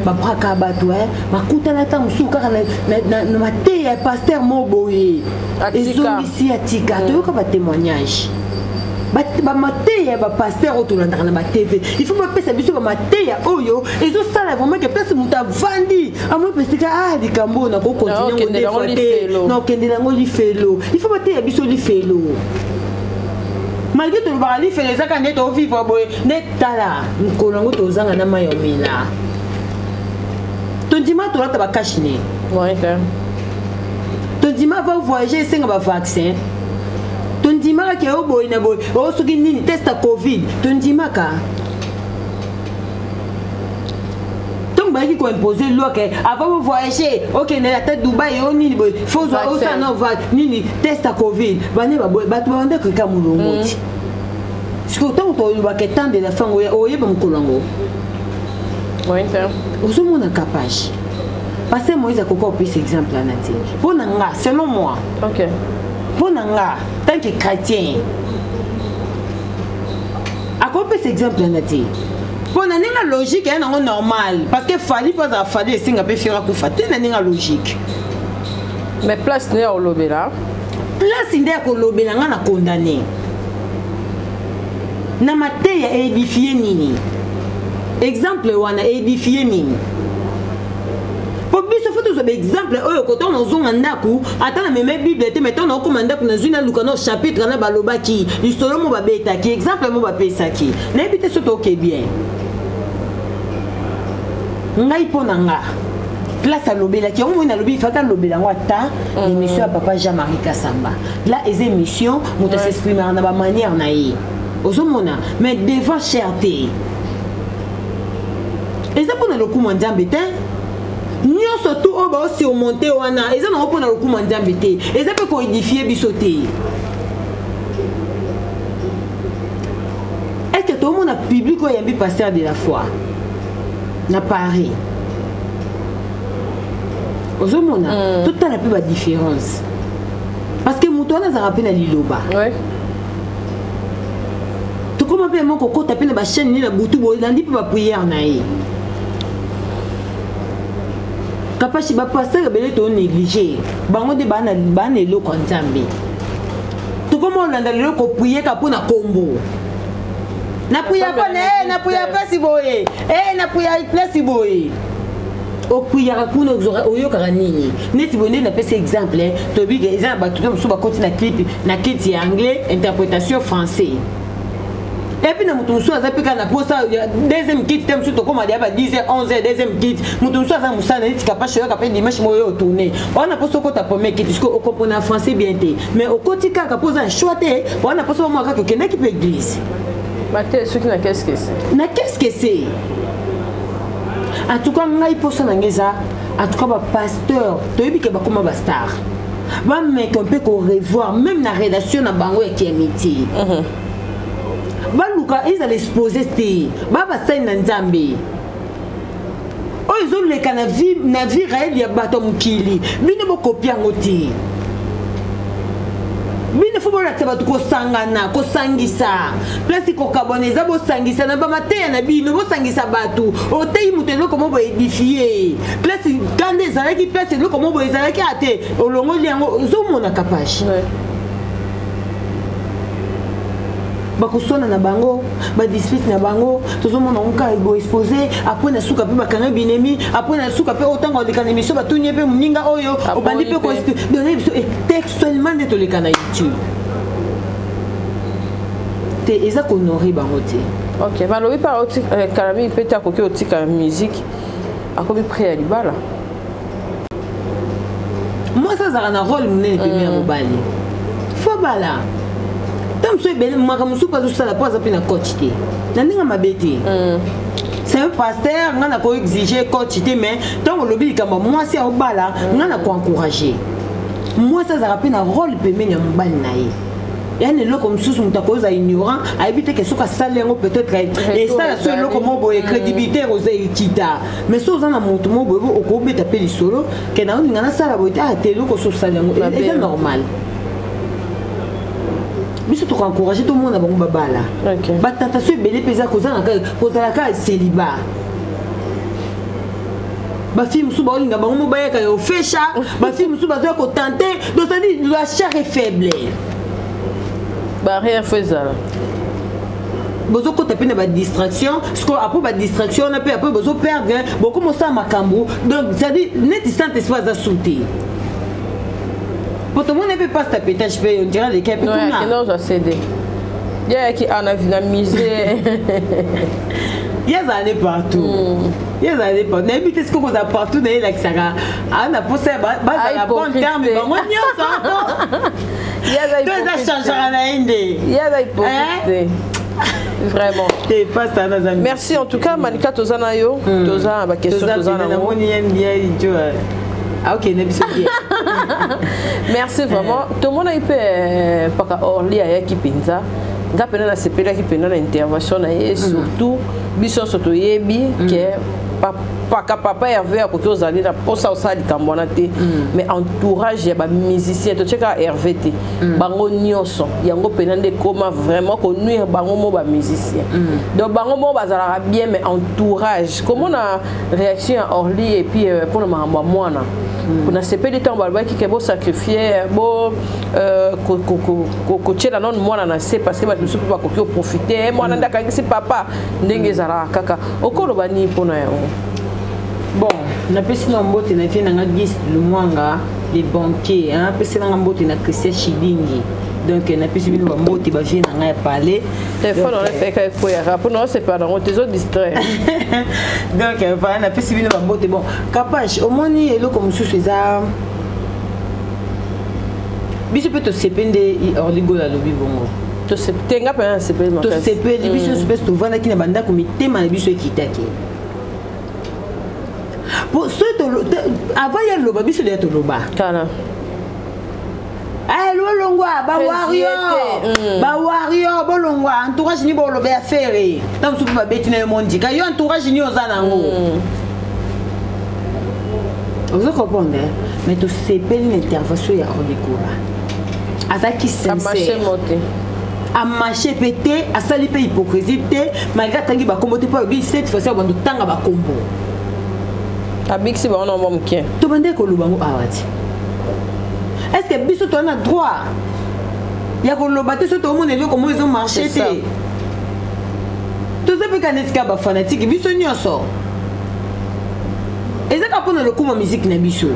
babraka bato, bakutana ata mosusu kaka na mateya ya paster mo boye, ezongisi ya tika. Toyoka batémoignage, bamateya ya bapaster oyo tolandaka na batv. Il faut bapesa biso bamateya oyo ezosala vraiment ke place moto avandi amopesika ah, likambo oyo nakokontinue yango te, nakokendela yango lifelo. Il faut bateya biso lifelo, malgré tolobaka lifelo ezaka nde tovivre boye nde. Tala mokolo yango tozanga na mai omela, tondima tolata bacache-nez, tondima va voyager esenga bavaccin, tondimaka ke oyo boye na boye, oyo soki nini, test ya Covid, tondimaka. Ntongo bayaki koimpose loi ke avant bovoyage, okende ata Dubai o nini boye, faut osala na nini, test ya Covid, bane bato babanda keka molongo ti sikoyo. Ntango tolobaka temps de la fin, oyeba mokolo yango, ozomona Kapage, pasteur Moïse akoka opesa exemple wana te. Mpo na nga, selon moi, mpo na nga tant que chrétien, akopesa exemple wana te mpo na ndenge logique eya nango normal, parce que Fally mpo azala Fally esenga mpe Ferre akufa te na ndenge logique. Mais place nde ya kolobela. Place nde ya kolobela, nga na condamné na mateya édifie nini? Exemple wana édifie nini? Mpo biso faut tozwa baexemple oyo kota nazonga ndako, ata na meme Bible te, mai ntango nakokoma ndako nazwi, naluka na chapitre na balobaki lisolo mo babetaki, exemple mo bapesaki. Nayebi te so toke bien. Ngai, mpo na nga, place alobelaki yango moi, nalobi ifaki alobela yango ata émission ya papa Jean-Marie Kasamba. Là eza émission, moto asexprimaka na bamanière na ye, ozomona, mais devant chair te. Eza mpona lokumu ya Nzambe te. Nyonso tu oyo baosurmonte wana eza nango mpona lokumu ya Nzambe te, eza mpe koédifie biso te. Est ce que tomona public oyo eyambi pasteur de la foi na Paris? Ozomona, totala mpe badifférence, parce que moto wana azalaka mpe na liloba. Tokóma mpe moko kokota mpe na bachaîne nini na butu, bolandi mpe baprière na ye. Kapasi, bapaster ebele tonéglige bango nde baa na eloko ya Nzambe. Tokóma olanda lelo koprieka mpo na kombo, napriya mpo na e, napriya place boye e, napriya place boye. Opriyaka kuna, oyokaka nini? Neti boye nde napesi exemple, toyebi eza na bato te mosusu bakoti na clip na kiti ya anglais, interprétation français, et puis na moto mosusu aza mpe kaka na posa deuxième kit te. Mosusu tokóma deya ba 10 heures, 11 heures, deuxième kit. Moto mosusu aza mosala neti Kapashe, oyaka mpe dimanche moko oyo otourne wana, mposa okota premier kit, siko okomprendre français bien te, mais okoti kaka mpo oza na choix te. Wana mposa bamwa kaka okendaki mpe église. Bate soki na qu'est-ce que c'est. Na qu'est-ce que c'est. En tout cas, ngai mposa na ngai eza, en tout cas bapasteur, toyebi ke bakóma bastar, bameka mpe korevoir même na relation na bango ya kiamitié. Baluka ezala expose te, ba basali na Nzambe. Oyo ezoleka na vie, na vie réelle ya bato ya mokili, bino bokopi yango te. Bino fo bolakisa bato kosangana, kosangisa place kokabwana eza, bosangisa na bamateya na bino, bosangisa bato. Oteyi moto eloko mo boye edifie place, kanda ezalaki place, eloko mo boye ezalaki ate olongoli yango, ozomona kapage. Bakoswana na bango, badispute na bango, tozomona ngo kaka boexpose. Apres na suka mpe bakanga binemi, apres na suka mpe otango oleka na émission, batuni ye mpe moninga oyo obandi mpe kodonne biso textuellement nde toleka na YouTube te, eza kohonore bango te. Ok, balobi mpe kala mingi mpe te akoki otika musique, akomi près ya libala. Mwasi azalaka na rôle monene pembe ya mobali, fo bala ta mosusu ebele makambo mosusu mpo azosala mpo aza mpe na coach te, na ndenge mabe te. C'est un pasteur, nga na koexige coach te, mais ntango olobi likambo ya mwasi aobala, nga na koencourage. Mwasi azalaka mpe na rôle pembeni ya mobali na ye. Yani eloko mosusu moto akozala ignorant, ayebi te ke soki asali yango, peut-être esala so eloko mo boye, crédibilité oza ekita. Mais so oza na moto mo boye, okobeta mpe lisolo ke na olinga nasala boye te, te, eloko so osali yango eza normal. Biso tokoencourage, tomona bango babala. Batata so ebele mpe eza kozala kaka célibat. Bafille mosusu baolinga bango mo bayaka ya ofesha, bafille mosusu bazoya kotente. Donc c'est-à-dire la chair est faible. Barrière fo ezala. Bozokota mpe na badistraction siko, apres badistraction wana mpe apres bozoperdre, bokoma osala makambo. Donc c'est-à-dire neti saint esprit aza su te, po tomoni mpe passe pétage mpe on dirait leka mpe kuna ozwa CD ye ayaki ana na musée. Ye azala ne partout, ye azala ne partout. Nayebi te sikoyo kozala partout na ye elakisaka aa na posa bazala bon terme bango nyonso to eza changeaka na ye nde. Ye aza hypocrite vraiment. Te, pasta naza. Merci en tout cas, Malika. Toza na yo, toza na baquestion, toza nango. Namoni ye mbia ijo aokende biso bien. Merci vraiment. Tomonaki mpe mpaka Orly ayaki mpenza, nga mpena nasepelaki mpenza na intervention na ye. Surtout biso nyonso toyebi ke paka papa Hervé akoki ozali na mposa osala likambo wana te, mais entourage ya bamusicien, totieka Hervé te, bango nyonso, yango mpena nde ekoma vraiment konuire bango mo bamusicien. Donc bango mo bazalaka bien, mais entourage, komona réaction ya Orly et puis mpona makambo ya mwana, nasepeli ntango balobaki ke bosacrifie, bo kotiela nano mwana na se, parce que bato mosusu mpe bakoki oprofite mwana nde akangisi papa ndenge ezalaka kaka. Okoloba nini mpona yango? Bon, napesi na mbote na vie nanga Gis Lumwanga le banquier, napesi nanga mbote na Christian Chidingi. Donc napesi bino bambote, bavie na ngai ya palais. Telefone wana efeka ekweyaka mpona osepela nango te, ezodistraire. Donc voilà, napesi bino bambote. Bon, Kapage, omoni eloko mosusu eza biso mpe tosepe nde Orly Gola alobi bongo. Te, nga mpenza nasepeli. Tosepeli biso nyonso mpe tovandaki na bandako, mitema na biso ekitaki po so avant ya loba, biso deya toloba. Tala. Bolongwa bawario, bawario bolongwa entourage ni boloba ya Ferre. Ntango mosusu mpe babeti na yo mondika yo, entourage ni oza nango, ozo comprendre. Mais tosepeli na intervention ya Orly Gola, azalaki sincère, amarché mpe te, asali mpe hypocrisie te, malgré atangi bakombo te, mpo alobi cette fois-ci abanda otanga bakombo. Abikisi bango na mwa moke. Tobandeki koloba ngo awa ti est ce que biso toza na droit ya koloba te? So toomona eloko moko ezomarche te, toza mpe kana esika bafanatike biso nyonso, eza kaka mpona lokuma musique na biso.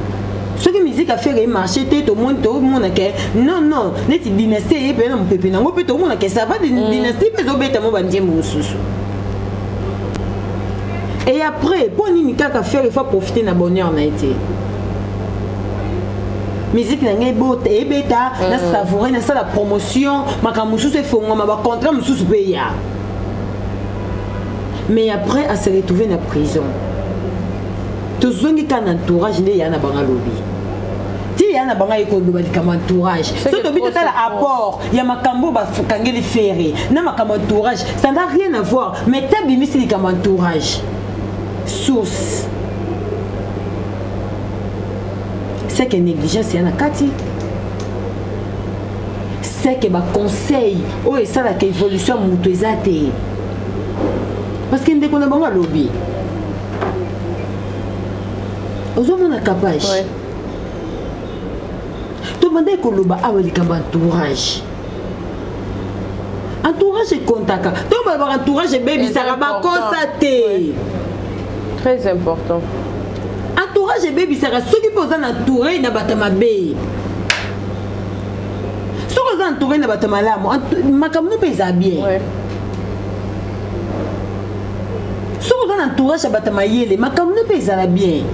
Soki musique affaire emarche te, tomoni, tomona ke non, non, neti Dynastie eye mpe na mopepe nango mpe, tomona ke ça va, Dynastie mpe ezobeta mo banzembo mosusu. Et après, mpo nini kaka Ferre fa profiter na bonheur na ye te? Musique na ngai ebeta, na savoure, nasala promotion, makambo mosusu efongwama, bacontrat mosusu mpe ya. Mais après ase retrouver na prison, tozongi kaka na entourage nde ya na bango. Alobi ti ya na bango aye koloba likambo entourage. So tobi totala apport ya makambo bakangeli Ferre na makambo entourage, ça n'a rien à voir. Mais tabimisi likambo entourage, source. C'est que négligence ya na kati, c'est que baconseil oyo esalaka évolution ya moto eza te, parce que ndeko na bango alobi, ozomona capage. Tobandaki koloba awa likambo entourage. Entourage ekontaka. To balobaka entourage ebebisaka, bakosa te. Très important. Entourage ebebisaka. Soki mpe oza na entouré na bato mabe, soki oza entouré na bato malamu, makambo no mpe eza bien. Soki oza na entourage ya bato mayele, makambo no mpe ezala bien,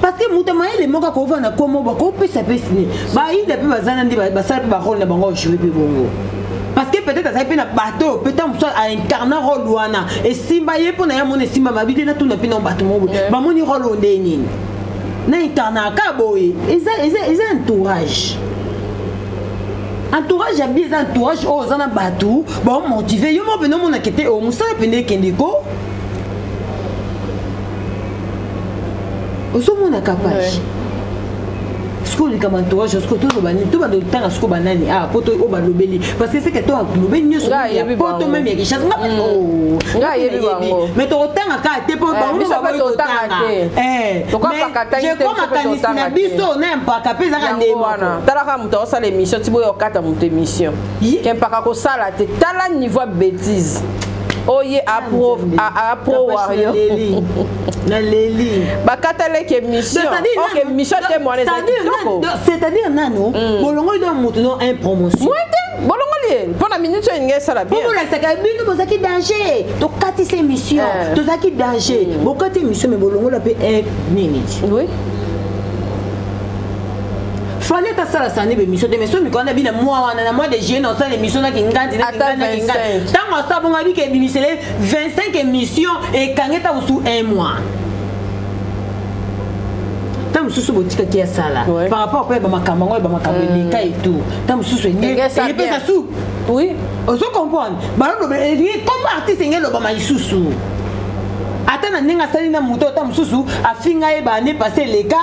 parce que moto mayele moko akovanda komo, bakopesa mpe sine baida mpe baza na nde basala mpe barole na bango, ajoue mpe bongo, parce que peut-être azali mpe na bato mpe ntango mosusu aincarna role wana, esimba ye mpo na ye, amoni esimba mabi te. Natuna mpe na bato moko boye, bamoni role oyo nde nini na incarnaka boye. Eza entourage. Entourage ya bi eza entourage oyo oza na bato baomotive yo moko mpena, omonaka te oyo mosala mpena ekende ko ozomona capage. Sikoyo likambo entourage, sikoyo toloba nini? Tobanda kotanga sikoyo banani? Ah, po oyo balobeli, parce que seke to alobeli nyonso ya poto, même ya Kinshasa, mais tokotanga kaka te, mpo bango baboyi kotanga. Je crois makanisi na biso na mpaka mpe ezaka nde moko. Talaka moto aosala émission ti boyo, okata moto émission ke mpaka kosala te. Tala niveau ya bêtise oye apro wario. Naleli. Bakatalaki émission, ok, émission te mwana eza kitoko. C'est-à-dire nano bolongoli do moto no un promotion. Moi te, bolongoli ye mpo na minute oyo elingi esala bien. Po bolakisaka bino bozalaki danger, tokatisa émission, tozalaki danger, bokati émission, mais bolongola mpe un nini. Fallait asala sani bémission te, mais so mikolo na bina mwa wana na mois de juillet na osala émission naki ngandi naki ngandi. Ntango asala bongo, abiki ebimisele 25 émission, ekangi ntango mosusu un mois. Ntango mosusu botikaki asala par rapport mpe bamakambo yango, bamakambo eleka et tout, ntango mosusu epesa su. Ozo comprendre, baloba elingi comme artiste enge elobama lisusu, ata na ndenge asali na moto, ata mosusu afinga ye baane passé eleka,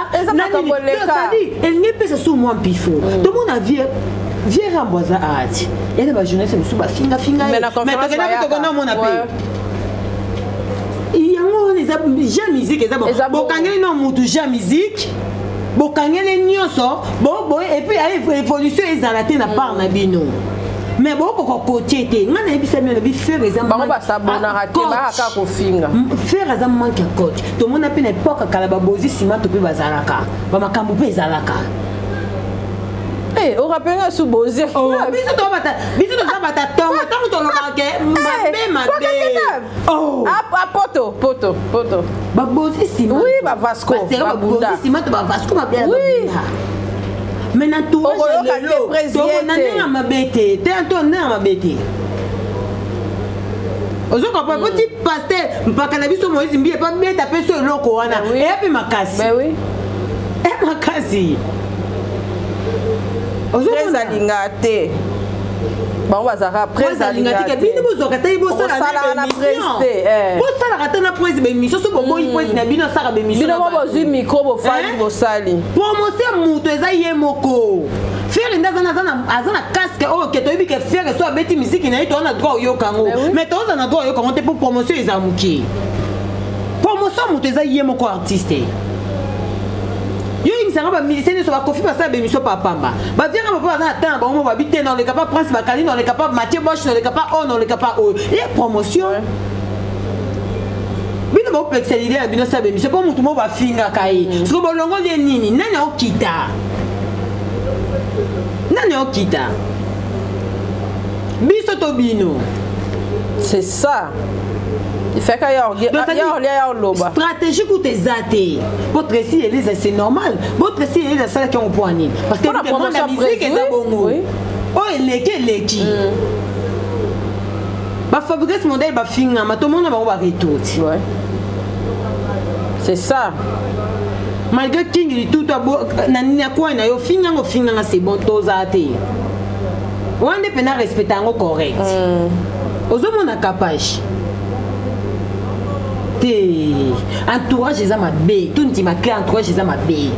elingi epesa su mwa mpifo. Tomona vie Rambo aza ati yana bajournaliste mosusu bafingafinga ye, mais tokenda tokona omona mpe yango wana eza ja musique, eza bokangeli na mutu ja musique, bokangeli nyonso boye, et puis évolution ezala te na part na bino, mais bokoka kotie te. Ngai nayebisa bino, nabi Ferre eza bango basabonaka te, bakaka kofinga. Ferre aza manque ya coach. Tomona mpe na époque kala, babozi nsima to mpe bazalaka, bamakambo mpe ezalaka. Orappeler su bozi. Biso toza bata ntongo, ntango tolobaka ke mabe mabe. Poto poto poto. Babozi nsima. Oui, bavasco. Babozi nsima to bavasco babela. Mais na entourage lelo, na ndenge ya mabe te te, to ndenge ya mabe te, ozo comprendre? Po ti pasteur mpaka na biso Moïse Mbiye pa beta mpe so eloko wana eya mpe makasi, eya makasi. Alinga te, bango bazalaka. Alinga te, bino bozwaka te, bosalaka bosalaka te na prise bémission. So boboyi prise na bino, asalaka bémission. Bino mo bozwi micro, bofali, bosali. Promotion moto eza ye moko. Ferre nde aza na casque oyo ke toyebi ke Ferre so abeti misiki na ye, toza na droit oyoka yango, mais toza na droit oyoka yango te mpo promotion eza moke. Promotion moto eza ye moko artiste. Yo yebisanga, bamusicien nyonso bakofi basala bémission papamba, baviaka bapo baza na temps na bango mo babi te, noleka pa Prince Bakali, noleka pa Mathieu Bosch, noleka pa oyo, noleka pa oyo, ye promotion. Bino bopekisa lide na bino sala bémission mpo motu mo bafingaka ye. Soki bolongoli ye nini, nani aokita? Nani aokita, biso to bino? C'est ça, ifeka ya olia ya oloba. Stratégie kuta eza te. Po Tracy Elise, c'est normal, bo Tracy Elise asalaki yango mpo anini? Parce que monde ya musique eza bongo, oyo eleki eleki. Bafabrice modèle bafingama, tomona bango baretour ti. C'est ça. Malgré King litutu na nini akwai na yo, fingango finganga, c'est bon, tozala te wana nde mpena respecte yango correct. Ozomona capage te. Te, entourage eza mabe. Tondima clair, entourage eza mabe.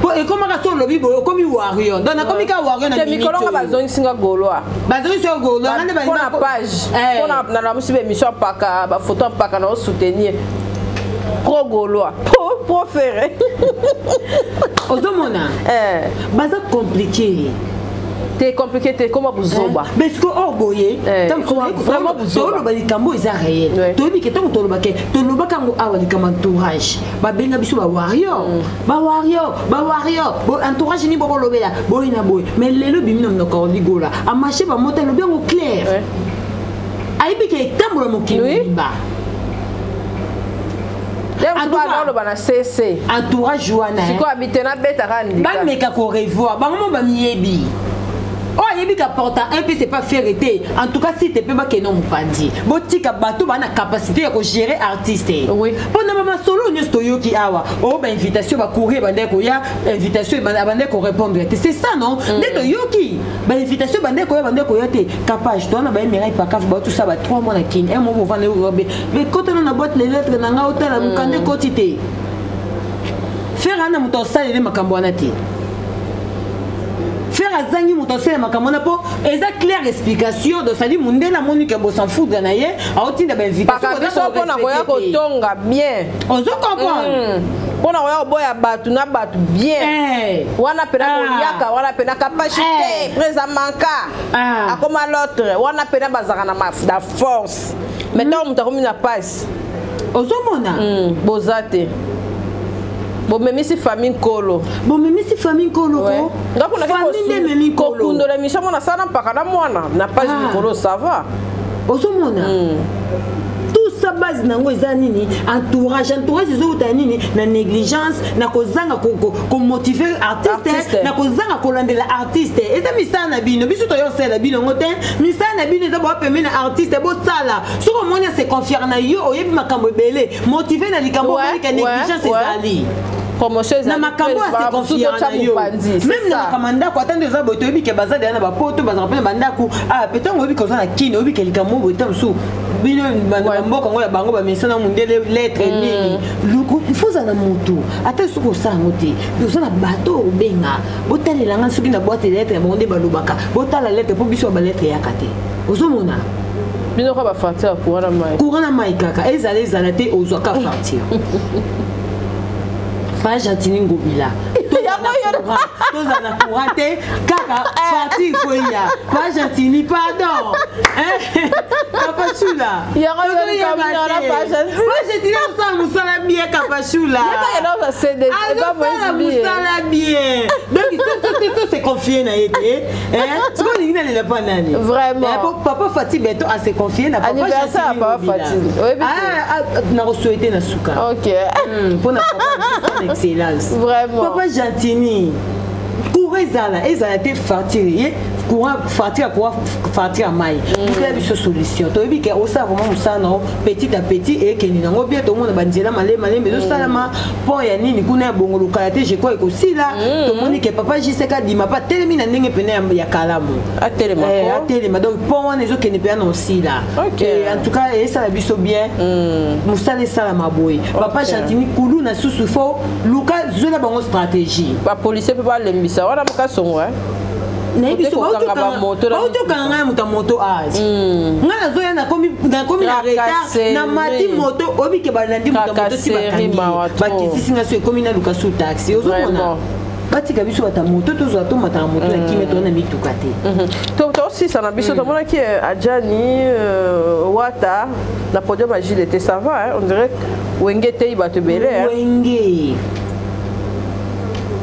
Po ekomaka so olobi boye, okomi warrior. Donc nakomi ka warrior na te. Mikolo nga bazongisi nga Gaulois. Bazongisi yo Gaulois nga nde. Mpona page, mpona nalamusi baémission mpaka bafoto mpaka na osoutenir pro Gaulois, pro Ferre. Ozomona baza compliqué. Te, compliqué te, koma buzoba. Mais sikoyo oyo boye, toloba likambo eza réel. Toyebi ke ntango tolobake, tolobaka yango awa, likambo entourage, babenga biso bawarrior, bawarrior, bawarrior. Entourage nini bokolobela boye na boye? Mais lelo ebimi na monoko ligola amarché bamoto, alobi yango clair, ayebi ke etambola mokili mobimba. Oloba na cc. Entourage wana. Sikoyo abite nabetaka. Ndika bameka korevoir bango mo, bamiyebi. Oyo ayebi ka porta un mpe c'est pas faire te. En tout cas, site mpe bakende mopanzi, botika bato baa na capacité ya kogérer artiste. Mpona bamasolo nyonso toyoki awa, oyo bainvitation, bacourrier bandeki koya, invitation bandeki korépondre te, c'est ça non? Nde toyoki bainvitation bandeki koya, bandeki koya te. Capage towana bayemirai pakafu baotusa ba 3 mois na kini, un mois bovanda mais kotana na boîte les lettres na nga, otala mokanda ekoti te. Ferre ana moto asalele makambo wana te. Ferre azangi moto asala makambo wana, mpo eza claire explication. Donc sadi mondele amoni ke bosan foudre na ye, aotinda bainvitation. Biso mpona koya kotonga bien. Ozo comprendre? Mpona koya koboya bato na bato bien wana mpena koyaka wana mpena capacité président manka akoma l'autre wana mpena bazalaka na force. Mais ntango moto akomi na pasi, Ozomona. Boza te, bomemisi famille nkolo. Bomemisi famille nkolo ko. Famille nde ememi nkolo. Kokundola émission mona asala mpaka na mwana na page mikolo, ça va. Ozomona, tout ça base nango eza nini? Entourage. Entourage ezowuta nini? Na négligence, na kozanga komotiver artiste, na kozanga kolandela artiste. Eza misala na bino, biso toyosalela bino yango te. Misala na bino eza boa pembeni na artiste, bosala. Soki omoni ase confier na yo, oyebi makambo ebele, motive na likambo, omonike négligence ezali. Promotion. Na makambo ase confier na yo, même na makambo ya ndako, ata nde eza boye, toyebi ke baza deya na bapoto, bazalaka mpe na bandako. Ah, pe ntango oyebi ke oza na kini, oyebi ke likambo boye, ta mosusu bino bamboka yango ya bango bamesa na mondele lettre nini, il faut ozala na motu. Ata soki osala yango te, oza na bato obenga, botalelanga soki na boîte lettre ya bango nde balobaka, botala lettre mpo biso ya balettre eyaka te. Ozomona. Bino ka bafacture ya courant na mai. Courant na mai kaka ezala, ezala te, ozwaka facture. Pa Gentini Ngobila, tozala na courant te, kaka facture faut ya pa Gentini. Pardon, Kapashula. Gentini asala mosala bien. Kapashula azosala mosala bien. Donc se confie na ye te. Soki olingi nalela mpa nani? Vraiment. Papa Fati Beto ase confie na papa. Anniversaire ya papa Fati. Nakosouhaite na suka mpona papa son excellence. Vraiment. Papa Gentini, courant ezala, ezala te, facture ye courant, facture ya courant, facture ya mai, bukela biso solution. Toyebi ke osala vraiment mosala na petit à petit, ekende nango bien. Tomona banzela malembe malembe ezosalama, pont ya nini kuna ya bongo lokala te, je crois ekosila. Tomoni ke papa Jiseka dima pa telemi na ndenge pene ya kalamu. Atelema. Atelema. Donc pont wana ezokende mpenza na osila. En tout cas esala biso bien, mosala esalama boye. Papa Gentini, kulu na susu fo luka zwela bango stratégie. Bapolisier mpe balembisa wana mokasongo. Nayebi so bautokanga ngai moto ya moto age, ngai nazoya, nakomi na retard, na mati moto, oyebi ke balandi moto ya moto ti bakangi, bakitisi ngai so ekomi naluka su taxi. Ozomona, batika biso bata moto, tozwa tomataka moto na kimia, toza na mituka te. Tosisa na biso, tomonaki Adjani Wata na podium ya JDT, ça va, on dirait Wenge etei bato ebele. Wenge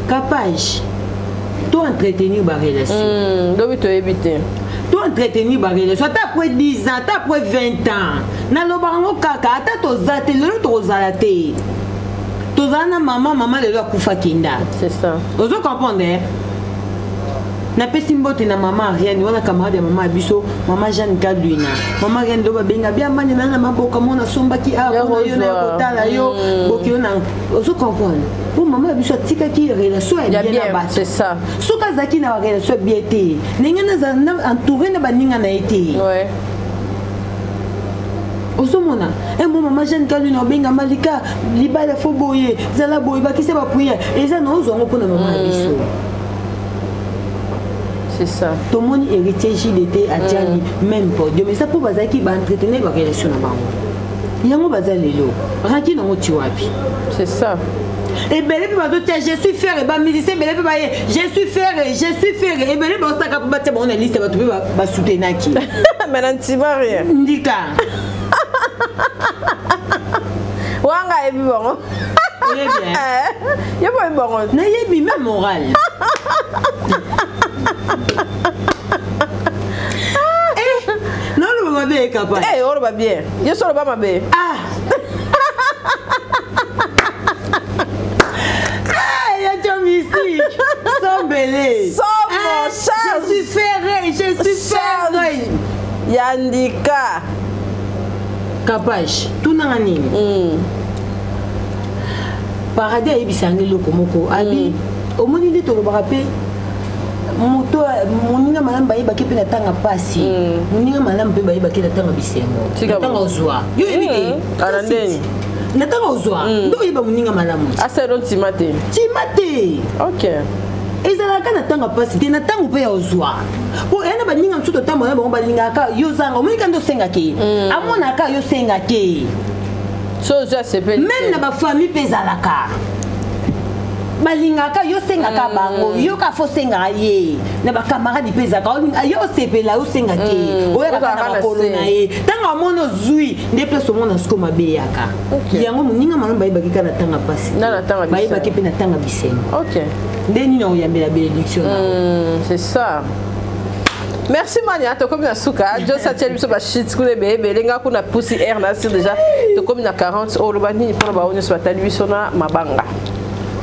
capage to entretenir barelation. Lobi toyebi te. To entretenir barelation ata après 10 ans, ata après 20 ans. Nalobaka yango kaka, ata toza te lelo, tokozala te. Tozala na mama, mama lelo akufa, kenda. C'est ça. Ozo comprendre? Napesi mbote na mama Ariane wana, camarade ya mama ya biso, mama Jeanne Kadwina. Mama Ariane ndo babenga bia mani na maboka mona asombaki awa mpona yo na yo kotala yo bokilo na. Ozo comprendre? Po mama ya biso atikaki relation ya bien na bato. C'est ça. Soki azalaki na barelation ya bien te, ndenge nazala entouré na baninga na ye te. Ozomona emo mama Jeanne Kaluna obenga Malika libala fo boye zala boye bakisa bapriere eza na ozwa yango mpona mama ya biso. C'est ça. Tomoni héritier JDT atiani même podium eza mpo bazalaki baentretenir barelation na bango yango baza lelo raki nango ti wapi. C'est ça. Ebele mpe bazotia je suis Ferre, bamusicien ebele mpe baye je suis Ferre, je suis Ferre, ebele baosaka mpo batia bango na liste bato mpe basoutenaki. Mais na ntima rien. Ndika. Wanga ayebi bango. Oyebi, hein? Ye po oyebi bango. Nayebi même moral. Eh, naloba mabe ekapa. Eh, oloba bien. Ye so oloba mabe. Ah. Ah, ya tio mystique. Sombele. Somo, Ah, charge. je suis Ferre, je suis Charge. Ferre. Yandika. Kapage, tunanga nini? Paradis ayebisanga eloko moko. Abi, omoni nde tolobaka mpe moto moninga malamu bayebaki mpe na ntanga pasi, moninga malamu mpe bayebaki na ntanga bisengo, Tika na ntanga bo. ozwa yo oyebi te. Ala ndeni. Na ntanga ozwa nde oyeba moninga malamu. Aselo ntima te. Ntima te. Ezalaka na ntango ya pasi te, na ntango mpe ya ozwa po eya na baninga mosusu totambola na bango balingaka yo zanga omoni ka nde osengaki, amonaka yo osengaki. So ozwi asepeli. Même na bafamille mpe ezalaka balingaka yo osengaka bango, yo ka fo osengaka ye na bakamarade mpe ezalaka yo osepela osenga te, oyaka kaka na Ozalaka na makolo se. na ye ntango amoni ozwi nde place omona siko mabe eyaka. Yango moninga malamu bayebaki kaka na ntango ya pasi, Na na ntango ya bisengo. bayebaki mpe na ntango ya bisengo. Nde nini oyambela bénédiction na C'est ça. Merci Mania, tokomi na suka. Josa tieli biso ba shit kuna ebele ebele nga kuna pusi air na sur déjà. Tokomi na 40 oloba nini mpona baoyo nyonso batali biso na mabanga?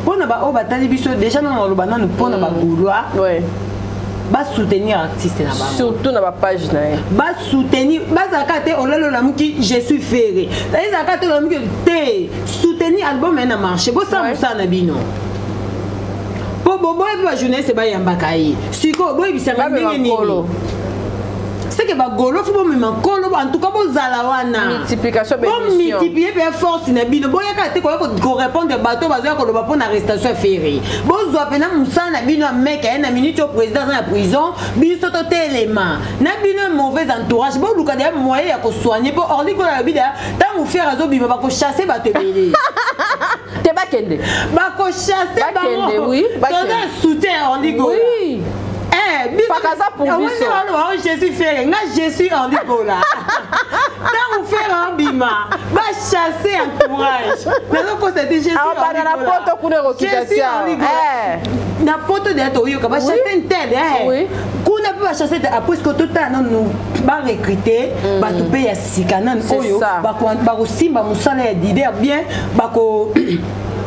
Mpona baoyo batali biso déjà nano oloba nanu mpona bagaulois basoutenir artiste na bango. Surtout na bapage na ye. Basoutenir, bazalaka te olali olamuki je suis Ferre, ezalaka te olamuki te soutenir album ye na marché bosala mosala na bino po boboyebi bajournaliste bayambaka ye sikoyo boyebisanga Bamema ndenge nini nkolo. Seke bagolo fo bomema nkolo, en tout cas bozala wana. Multiplication bémission. Bomultiplie mpe force na bino, boyaka te koya korépondre bato bazoya koloba mpo na arrestation ya Ferre. Bozwa mpena mosala na bino ya meke ye na minute oyo président aza na prison, biso totelema na bino. Mauvais entourage boluka deya moyen ya kosoigne mpo Orly Gola alobi deya ntango Ferre azobima bakochasse bato ebele. Te bakende. Bakochasse Bakende, bango. oui, bakende. Toza soutien ya Orly Gola. Eh, biso- Pakaza pour Ah, biso. oui, non, non, je suis Ferre. Nga, je suis Orly Gola. Ntango Ferre abima, bachasse entourage. Nazokosa te, je suis Ah, bana na Orly Gola. poto kuna ekokita Je suis tia. Orly Gola. Eh. Na poto deya toyoka bachasse ntel, eh. Kuna mpe bachasse te après ce totala nanu barecrute bato mpe ya sika nanu C'est oyo ça. bakosimba mosala ya leader bien bako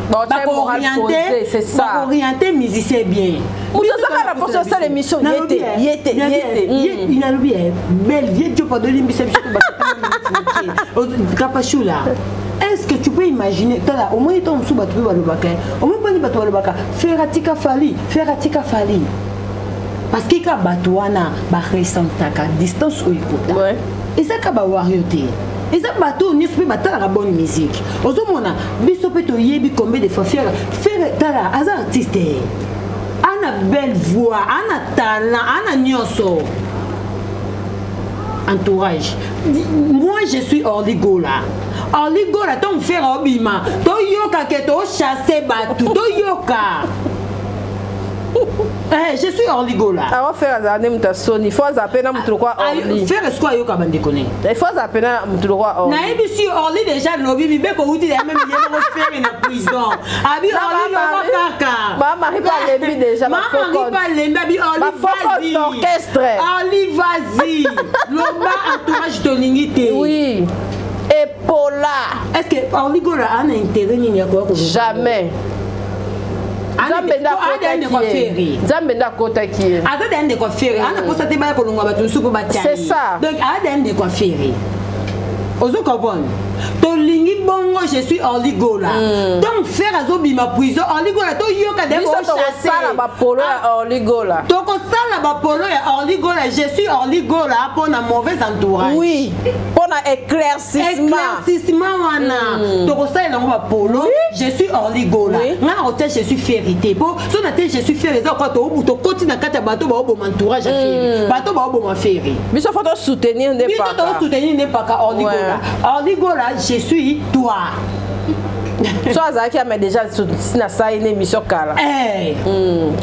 Bakotia moral posé, c'est ça. bakooriente musicien bien. Moto azaka na poso osala émission, ye te, ye te, ye te. Nalobi belle vie dio pardon limbisa biso Kapashula. Est-ce que tu peux imaginer, tala omoni ntango mosusu bato mpe balobaka, omoni mponi bato balobaka Ferre atika Fally, Ferre atika Fally, parce que ka bato wana baressentaka distance oyo ekota. Eza ka bawario te, eza bato oyo nyonso mpe batalaka bonne musique. Ozomona biso mpe toyebi combien de fois Ferre, Ferre tala aza artiste, ana belle voix, ana talent, ana nyonso, entourage. Moi je suis Orly Gola. Orly Gola, ntango Ferre obima toyoka ke tochasse bato toyoka. Eh, je suis Orly Gola. Awa Ferre azala nde moto asoni, fo azala mpe na motu lokwa Orly. Ferre siko ayoka bandeko ne. Fo azala mpe na motu lokwa Orly. Nayebisi yo Orly déjà lobi mibeko outi ya meme ye moko Ferre na prison abi Na Orly Mama loba Marie- kaka. Mama Marie mpe alembi déjà, ba Mama faux Marie compte. mpe alembi abi Orly Ba faux compte vas-y. d'orchestre. Orly vas-y, loba entourage tolingi te. Oui, epola. Est ce que Orly Gola ana intérêt nini ya koya Jamais. Nzambe nde akotaki ye, Nzambe nde akotaki ye. Aza deya ndeko ya Ferre, ana posa te baya kolongwa bato mosusu mpo batia C'est ye. ça. Donc aza deya ndeko ya Ferre, ozo comprendre tolingi. Tolingi bongo, je suis Orly Gola. Donc Ferre azobima prison, Orly Gola toyoka de Biso tokosala bapolo ya Orly Gola. Tokosala bapolo ya Orly Gola, je suis Orly Gola, mpona mauvais entourage. Oui, mpona éclaircissement. Éclaircissement wana tokosalela yango bapolo, je suis Orly Gola. Nga na kotia je suis Ferre te, po so na te je suis Ferre eza koka tokoti na kati ya bato baoboma entourage ya Ferre, bato baoboma Ferre. Biso faut tosoutenir nde. Biso tosoutenir nde paka Orly Gola. Orly Gola, je suis toi. So azalaki ame déjà si nasali na émission kala,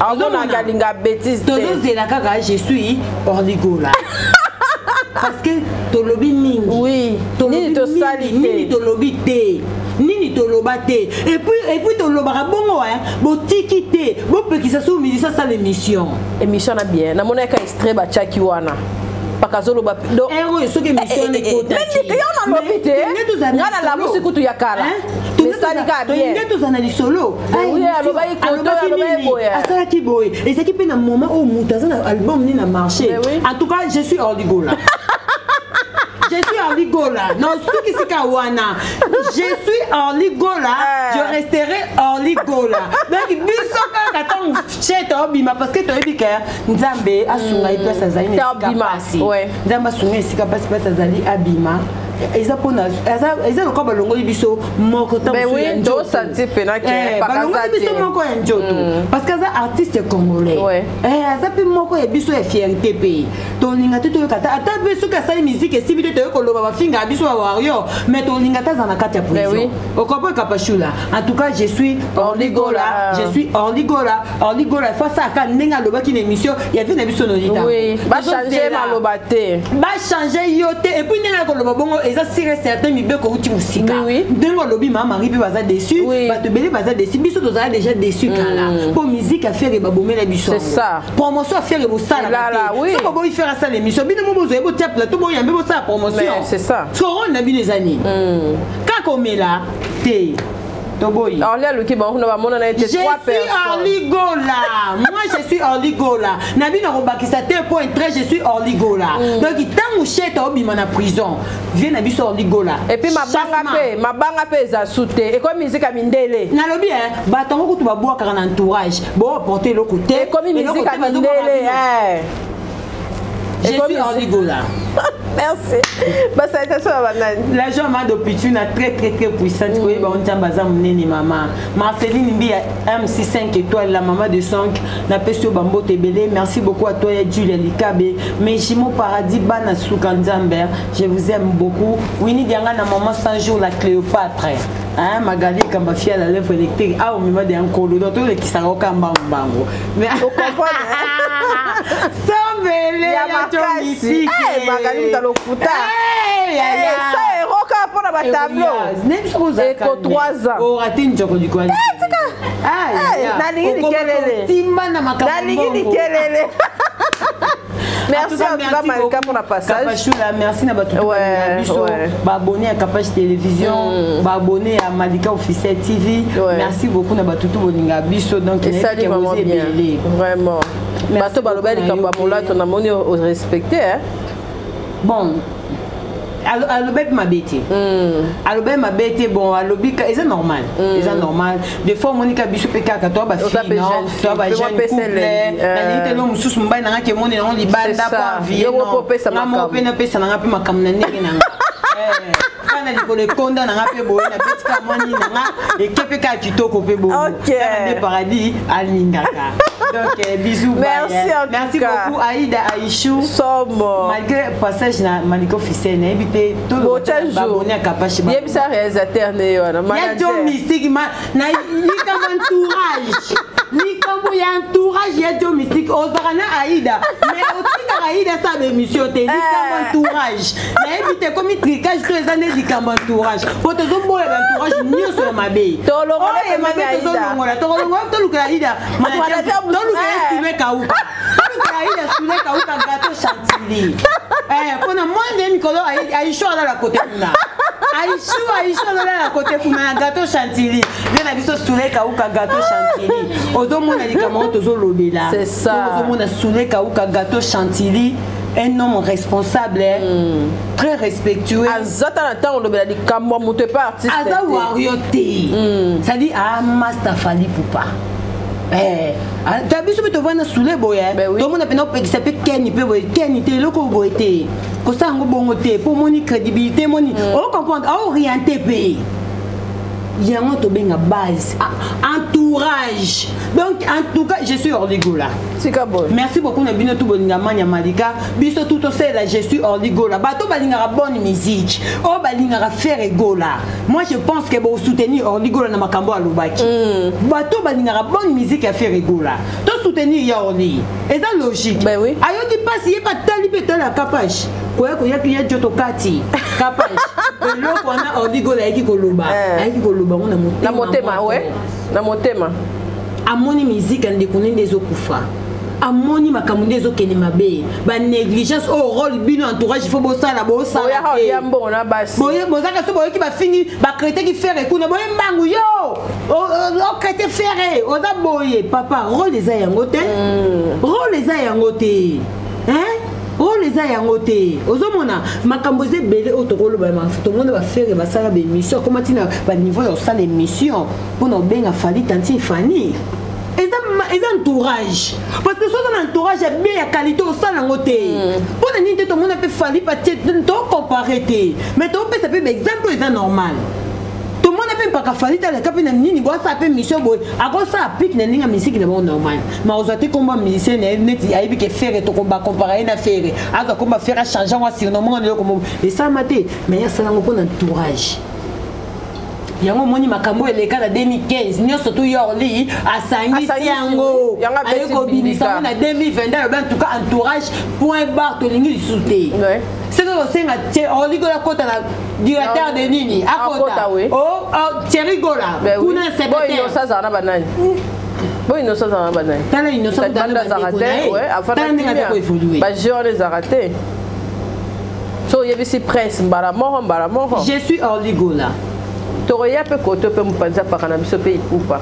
azomonaka alinga bêtise te. Tozozela kaka je suis Orly Gola parce que tolobi mingi. Oui, nini tosali te? Nini tolobi te, nini toloba te? Et puis tolobaka bongo, botiki te, bopekisa so musicien asala émission. Émission na bien, namonaka extrait batiaki wana, paka azoloba. Oyo soki émission ekotaki, yo nalobi te, nga na lamusi kutu ya kala, mesali kaka bien. Nde tozala na lisolo. Asalaki boye, ezalaki mpe na moment oyo moto aza na album ni na marché. En tout cas, je suis Orly Gola, je suis Orly Gola. Non, soki sika wana, je suis Orly Gola, je resterai Orly Gola. Donc biso kaka ntango che toobima, parce que toyebi ke Nzambe asunga ye place azali na esika pasi. Nzambe asunga esika pasi, place azali abima, eza mpona eza lokola balongoli biso moko. Balongoli biso moko ya nzoto, parce que aza artiste congolais, aza mpe moko ya biso ya fierté. Mpe tolinga te toyoka ata mpe soki asali musique esibi te, toyoki koloba bafingaka biso ba warrior, mais tolinga te aza na kati ya prison. Okompo Kapashula. En tout cas, je suis Orly Gola, je suis Orly Gola. Orly Gola faut asalaka ndenge alobaki na émission ya vie na biso nonita. Bachange maloba te. Bachange yo te. Et puis ndenge akoloba bongo eza sûr et certain, mibeko outi mosika. Ndenge olobi, mama Marie mpe baza déçu, bato ebele baza déçu. Biso tozala déjà déçu kala mpo musique ya Ferre babomela biso, promotion ya Ferre bosalaka te. Soki boboyi Ferre asala émission, bino mo bozoye botia plateau, boyambe, bosala promotion. Soko na bino eza nini? Kaka omela te, toboyi. Orly aluki bango kuna, bamona na ete Je suis Orly Gola, moi je suis Orly Gola. Na bino kobakisa te point très, je suis Orly Gola. Donc ntango shete obima na prison, vie na biso Orly Gola. Et puis mabanga mpe, mabanga mpe eza su te, ekomi musique ya mindele. Nalobi bato yango kutu babwakaka na entourage, booporte eloko te. Ekomi musique ya mindele. Je suis Orly Gola. Merci. Basalutation ya banani? L'agent Mado Pichuna, très très très puissante. Koyeba Nzambe aza monene. Mama Marceline Mbi ya MC 5 étoiles, la maman de 5, napesi yo bambote ebele. Merci beaucoup à toi ya Julia Likabe, mes jumeaux paradis, bana suka Nzambe, je vous aime beaucoup. Winnie Dianga na maman 100 jours, la Cléopâtre, hein, Magali Kamba fia la lèvre électrique, ah, omema de nkolo, donc tolekisaka okamba mbango. Sombele ya makasi, Magali mutu alokuta sa eroka mpona batableau eko 3 ans. Orate njoko likwani. Nalingi likelele. Timba na makambo. Nalingi likelele. Merci en tout cas, Malika, pour la passage. Kapashula, merci na bato na biso, baabonné à Kapash Télévision, baabonné à Malika Officiel TV. Merci beaucoup na bato tu bolinga biso, donc esali vraiment bien, vraiment. Bato baloba likambo ya molato, namoni orespecte, hein? Bon, alobi mabe te, alobi mabe te. Bon, alobi eza normal, eza normal. Des fois omonika biso mpe kaka toa bafille, non, toa bajeune couple, nalingi te lo mosusu mobali nanga ke emoni nango libanda po avie nga moko mpe napesa nanga mpe makambo na ndenge nanga kana likolo ekonda nanga mpe boye, napetika mwani nanga eke mpe kaka kitoko mpe boye nde paradis alingaka. Donc bisous. Merci en merci tout cas. Beaucoup Aïda Aïchou. Somo. Malgré passage na Malika officiel, nayebi te. Babone ya Kapashi. Yebisa réalisateur ne wana. Ya jo mystique ma na likambo entourage, likambo ya entourage ya jo mystique, ozalaka na Aïda mais otikaka Aïda asala bémission te. Likambo entourage, nayebi te, komi tricage to eza nde likambo entourage, po tozoboya baentourage nyonso ya mabe. Tolongola. Mabe tozolongola, tokolongola, tolukela Aïda, tolukela Sule Kauka, tolukela Aïda Sule Kauka gâteau chantilly mpona mwande mikolo. Aisho alala kote kuna, Aishu, Aishu alala kote kuna ya gâteau chantilly. Nde na biso Sule Kauka gâteau chantilly, ozomona likambo oyo tozolobela. C'est ça. Ozomona Sule Kauka gâteau chantilly. Un homme responsable, très respectueux. Aza ta na ntango olobela likambo ya moto epa artiste. Aza wario te, c'est-à-dire a master Fally Ipupa. Ta biso mpe tovanda sule boye, tomona mpena opekisa mpe keni mpe boye, keni te, eloko boye te, kosala yango bongo te, mpo omoni crédibilité, moni ocomprendre, aoriente mpe yango tobenga base entourage. Donc en tout cas, je suis Orligola. Tika boye. Merci beaucoup na bino tu bolinga Manya Malika. Biso tout tosalela, je suis Orligola. Bato balingaka bonne musique, oyo balingaka Ferre Gola, moi je pense que bosoutenir Orligola na makambo alobaki. Bato balingaka bonne musique ya Ferre Gola, tosoutenir ya Orli, eza logique. Ben oui. Ayoki mpasi, ye batali mpe tala kapage koya koyaki ye joto kati kapage eloko wana. Orligola ayaki koloba, ayaki koloba ngo na na motema, we na motema. Amoni miziki ya ndeko nde ezokufa, amoni makambo nde ezokende mabe, banégligence oyo rôle bino entourage faut bosala, bosala. Boyaka olia mbongo na basi. Bozaka so boyoki bafingi, bakreteki Ferre kuna, boye mbangu yo okrete Ferre, oza boye. Papa, rôle eza yango te, rôle eza yango te, hein? Rôle eza yango te. Ozomona makambo eza ebele oyo tokoloba. Tomona baFerre basala baémission, akoma ntina baniveau ya kosala émission mpona kobenga Fally tantine Fani. Eza entourage, parce que soki na entourage ya bien, ya qualité, osala yango te. Mpona nini te? Tomona mpe Fally patie, tocompare te, mais topesa mpe baexemple oyo eza normal. Tomona mpe mpaka Fally taleka mpe na nini boye, asala mpe mission boye, akosala pike na ndenge ya misiki na bango normal, ma ozwa te komba musicien na ye neti ayebi ke Ferre, tokobacompare ye na Ferre, azwa komba Ferre, achange yango, asurnomme ngo na eloko moko esalama te. Mais ye asala yango mpo na entourage. Yango omoni makambo eleka na 2015 nyonso tu, Yorli asangisi yango, aye kobimisa yango na 2022. Alobi en tout cas entourage, point barre, tolingi lisusu te. Soki kosenga Orli Gola akota na directeur de nini, akota Thierry Gola kuna secrétaire. Azala na banani? Bo Innocent azala na banani? Tala Innocent, tala ndenge aza koévolue. Bajeu wana ezalaka te. So oyebisi Prince mbala moko, mbala moko. Je suis Orli Gola. Tokoya mpe kote mpe mopanzi apaka na biso mpe Ipupa,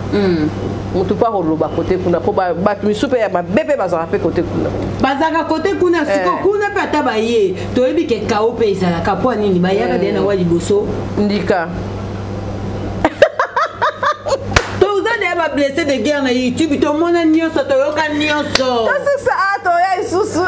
motu mpo akoloba kote kuna, mpo bato misusu mpe ya mabe mpe bazalaka mpe kote kuna. Bazalaka kote kuna siko kuna mpe ata baye, toyebi ke kao mpe ezalaka. Mpo nini bayaka deya na wa liboso? Ndika. Toza deya bablessé de guerre na YouTube, tomona nyonso, toyoka nyonso. Tosukisa, toya lisusu.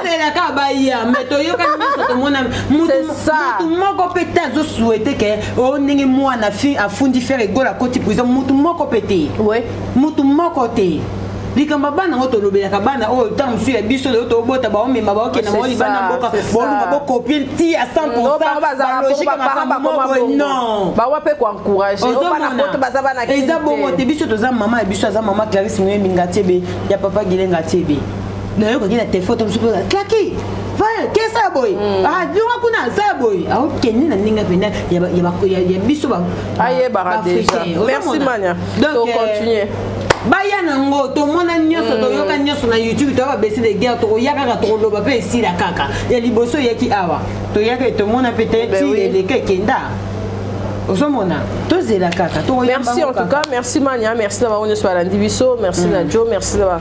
Tozelaka baya, mais toyoka nyonso, tomona. Mutu moko mpe te azosouhaite ke o ndenge mwana afundi Ferre Gola akoti prison. Mutu moko mpe te, mutu moko te. Likambo bana yango tolobelaka, bana oyo ntango mosusu ya biso lelo tobota, baomema, baokenda bango libanda mboka, baoluka bokopie ti ya 100 balogique makambo moko, non. Bawa mpe koencourage. Eza bongo te. Biso toza mama ya biso, aza mama Clarisse Moyembi Ngatiebe ya papa Gilenga Tiebe. Nayokaki na telefone to mosusu klaki kesa boye, lunga kuna aza boye, aokende na ndenge mpena ya biso. Ayebaka déjà. Merci Mania, tocontinue. Baya nango, tomona nyonso, toyoka nyonso na YouTube, toya bablessé de guerre, tokoya kaka, tokoloba mpe esila kaka. Ya liboso eyaki awa, toyaka, tomona mpe te ti eleka ekenda. Ozomona, tozela kaka. Merci en tout cas, merci Mania, merci na bango nyonso balandi biso, merci na Jo, merci na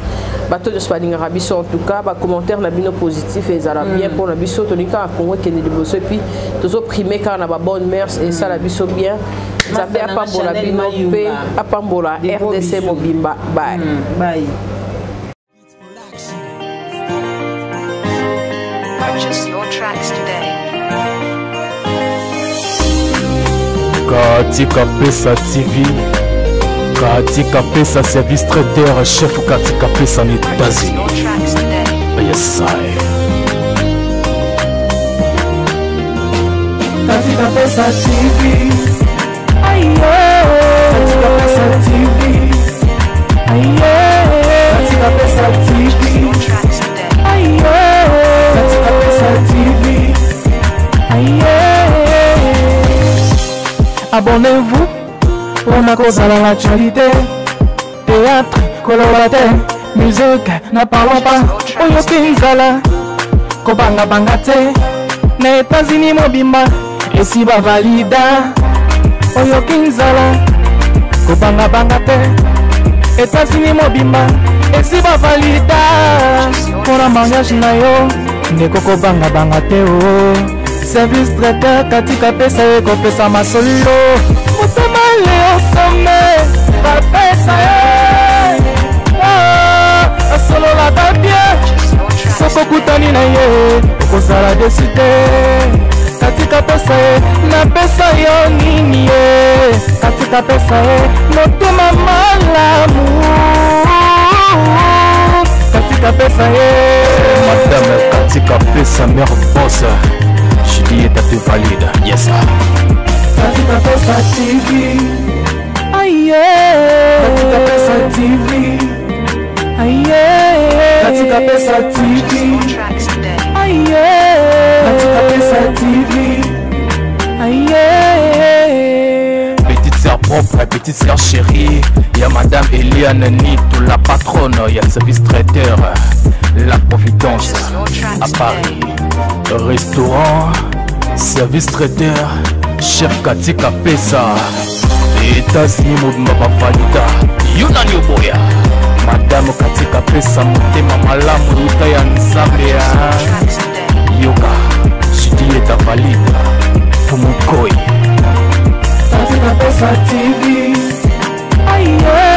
bato nyonso balingaka biso. En tout cas, bacommentaire na bino positif ezala bien mpona biso. Tolingi kaka Kongo ekende liboso, et puis tozoprime kaka na babonne mœurs, esala biso bien. Nzambe apambola bino mpe apambola RDC mobimba. Bye. Bye. Purchase your tracks today. Katika Pesa TV, Katika Pesa service traiteur, chef Katika Pesa na Purchase États-Unis. your tracks today. Yes, I. Katika Pesa TV. Katika Pesa TV. Katika Pesa Purchase TV. your tracks today. Katika Pesa TV. Abonnez-vous mpona kozala na actualité, théâtre koloba te, musique na parlons pas. Oyoki nzala, kobangabanga te, na États-Unis mobimba esi bavalida. Oyoki nzala, kobangabanga te, États-Unis mobimba esi bavalida mpona mariage na yo ndeko kobangabanga te o oh. Service traiteur katika pesa ye kopesa masolo. Motema leosome bapesa ye ah, asololaka bien. Soki okutani na ye okozala desu te. Katika pesa ye napesa yo nini ye? Katika pesa ye motema malamu. Katika pesa ye. Madame Katika Pesa, mère boss. Juliette te valide. Yes. Katika Pesa TV. Aye. Katika Pesa TV. Aye. Katika Pesa TV. Aye. Katika Pesa TV. Aye. Petite sœur propre, petite sœur chérie. Il y a Madame Eliane Nito, la patronne. Il y a le service traiteur. La Providence à Paris. Restaurant, service traiteur, chef Katika Pesa. États-Unis mobimba bavalida yo nani oboya madame Katika Pesa motema malamu euta ya Nzambe ya yoka Juliette valide Fumukoi. Katika Pesa TV. Aye.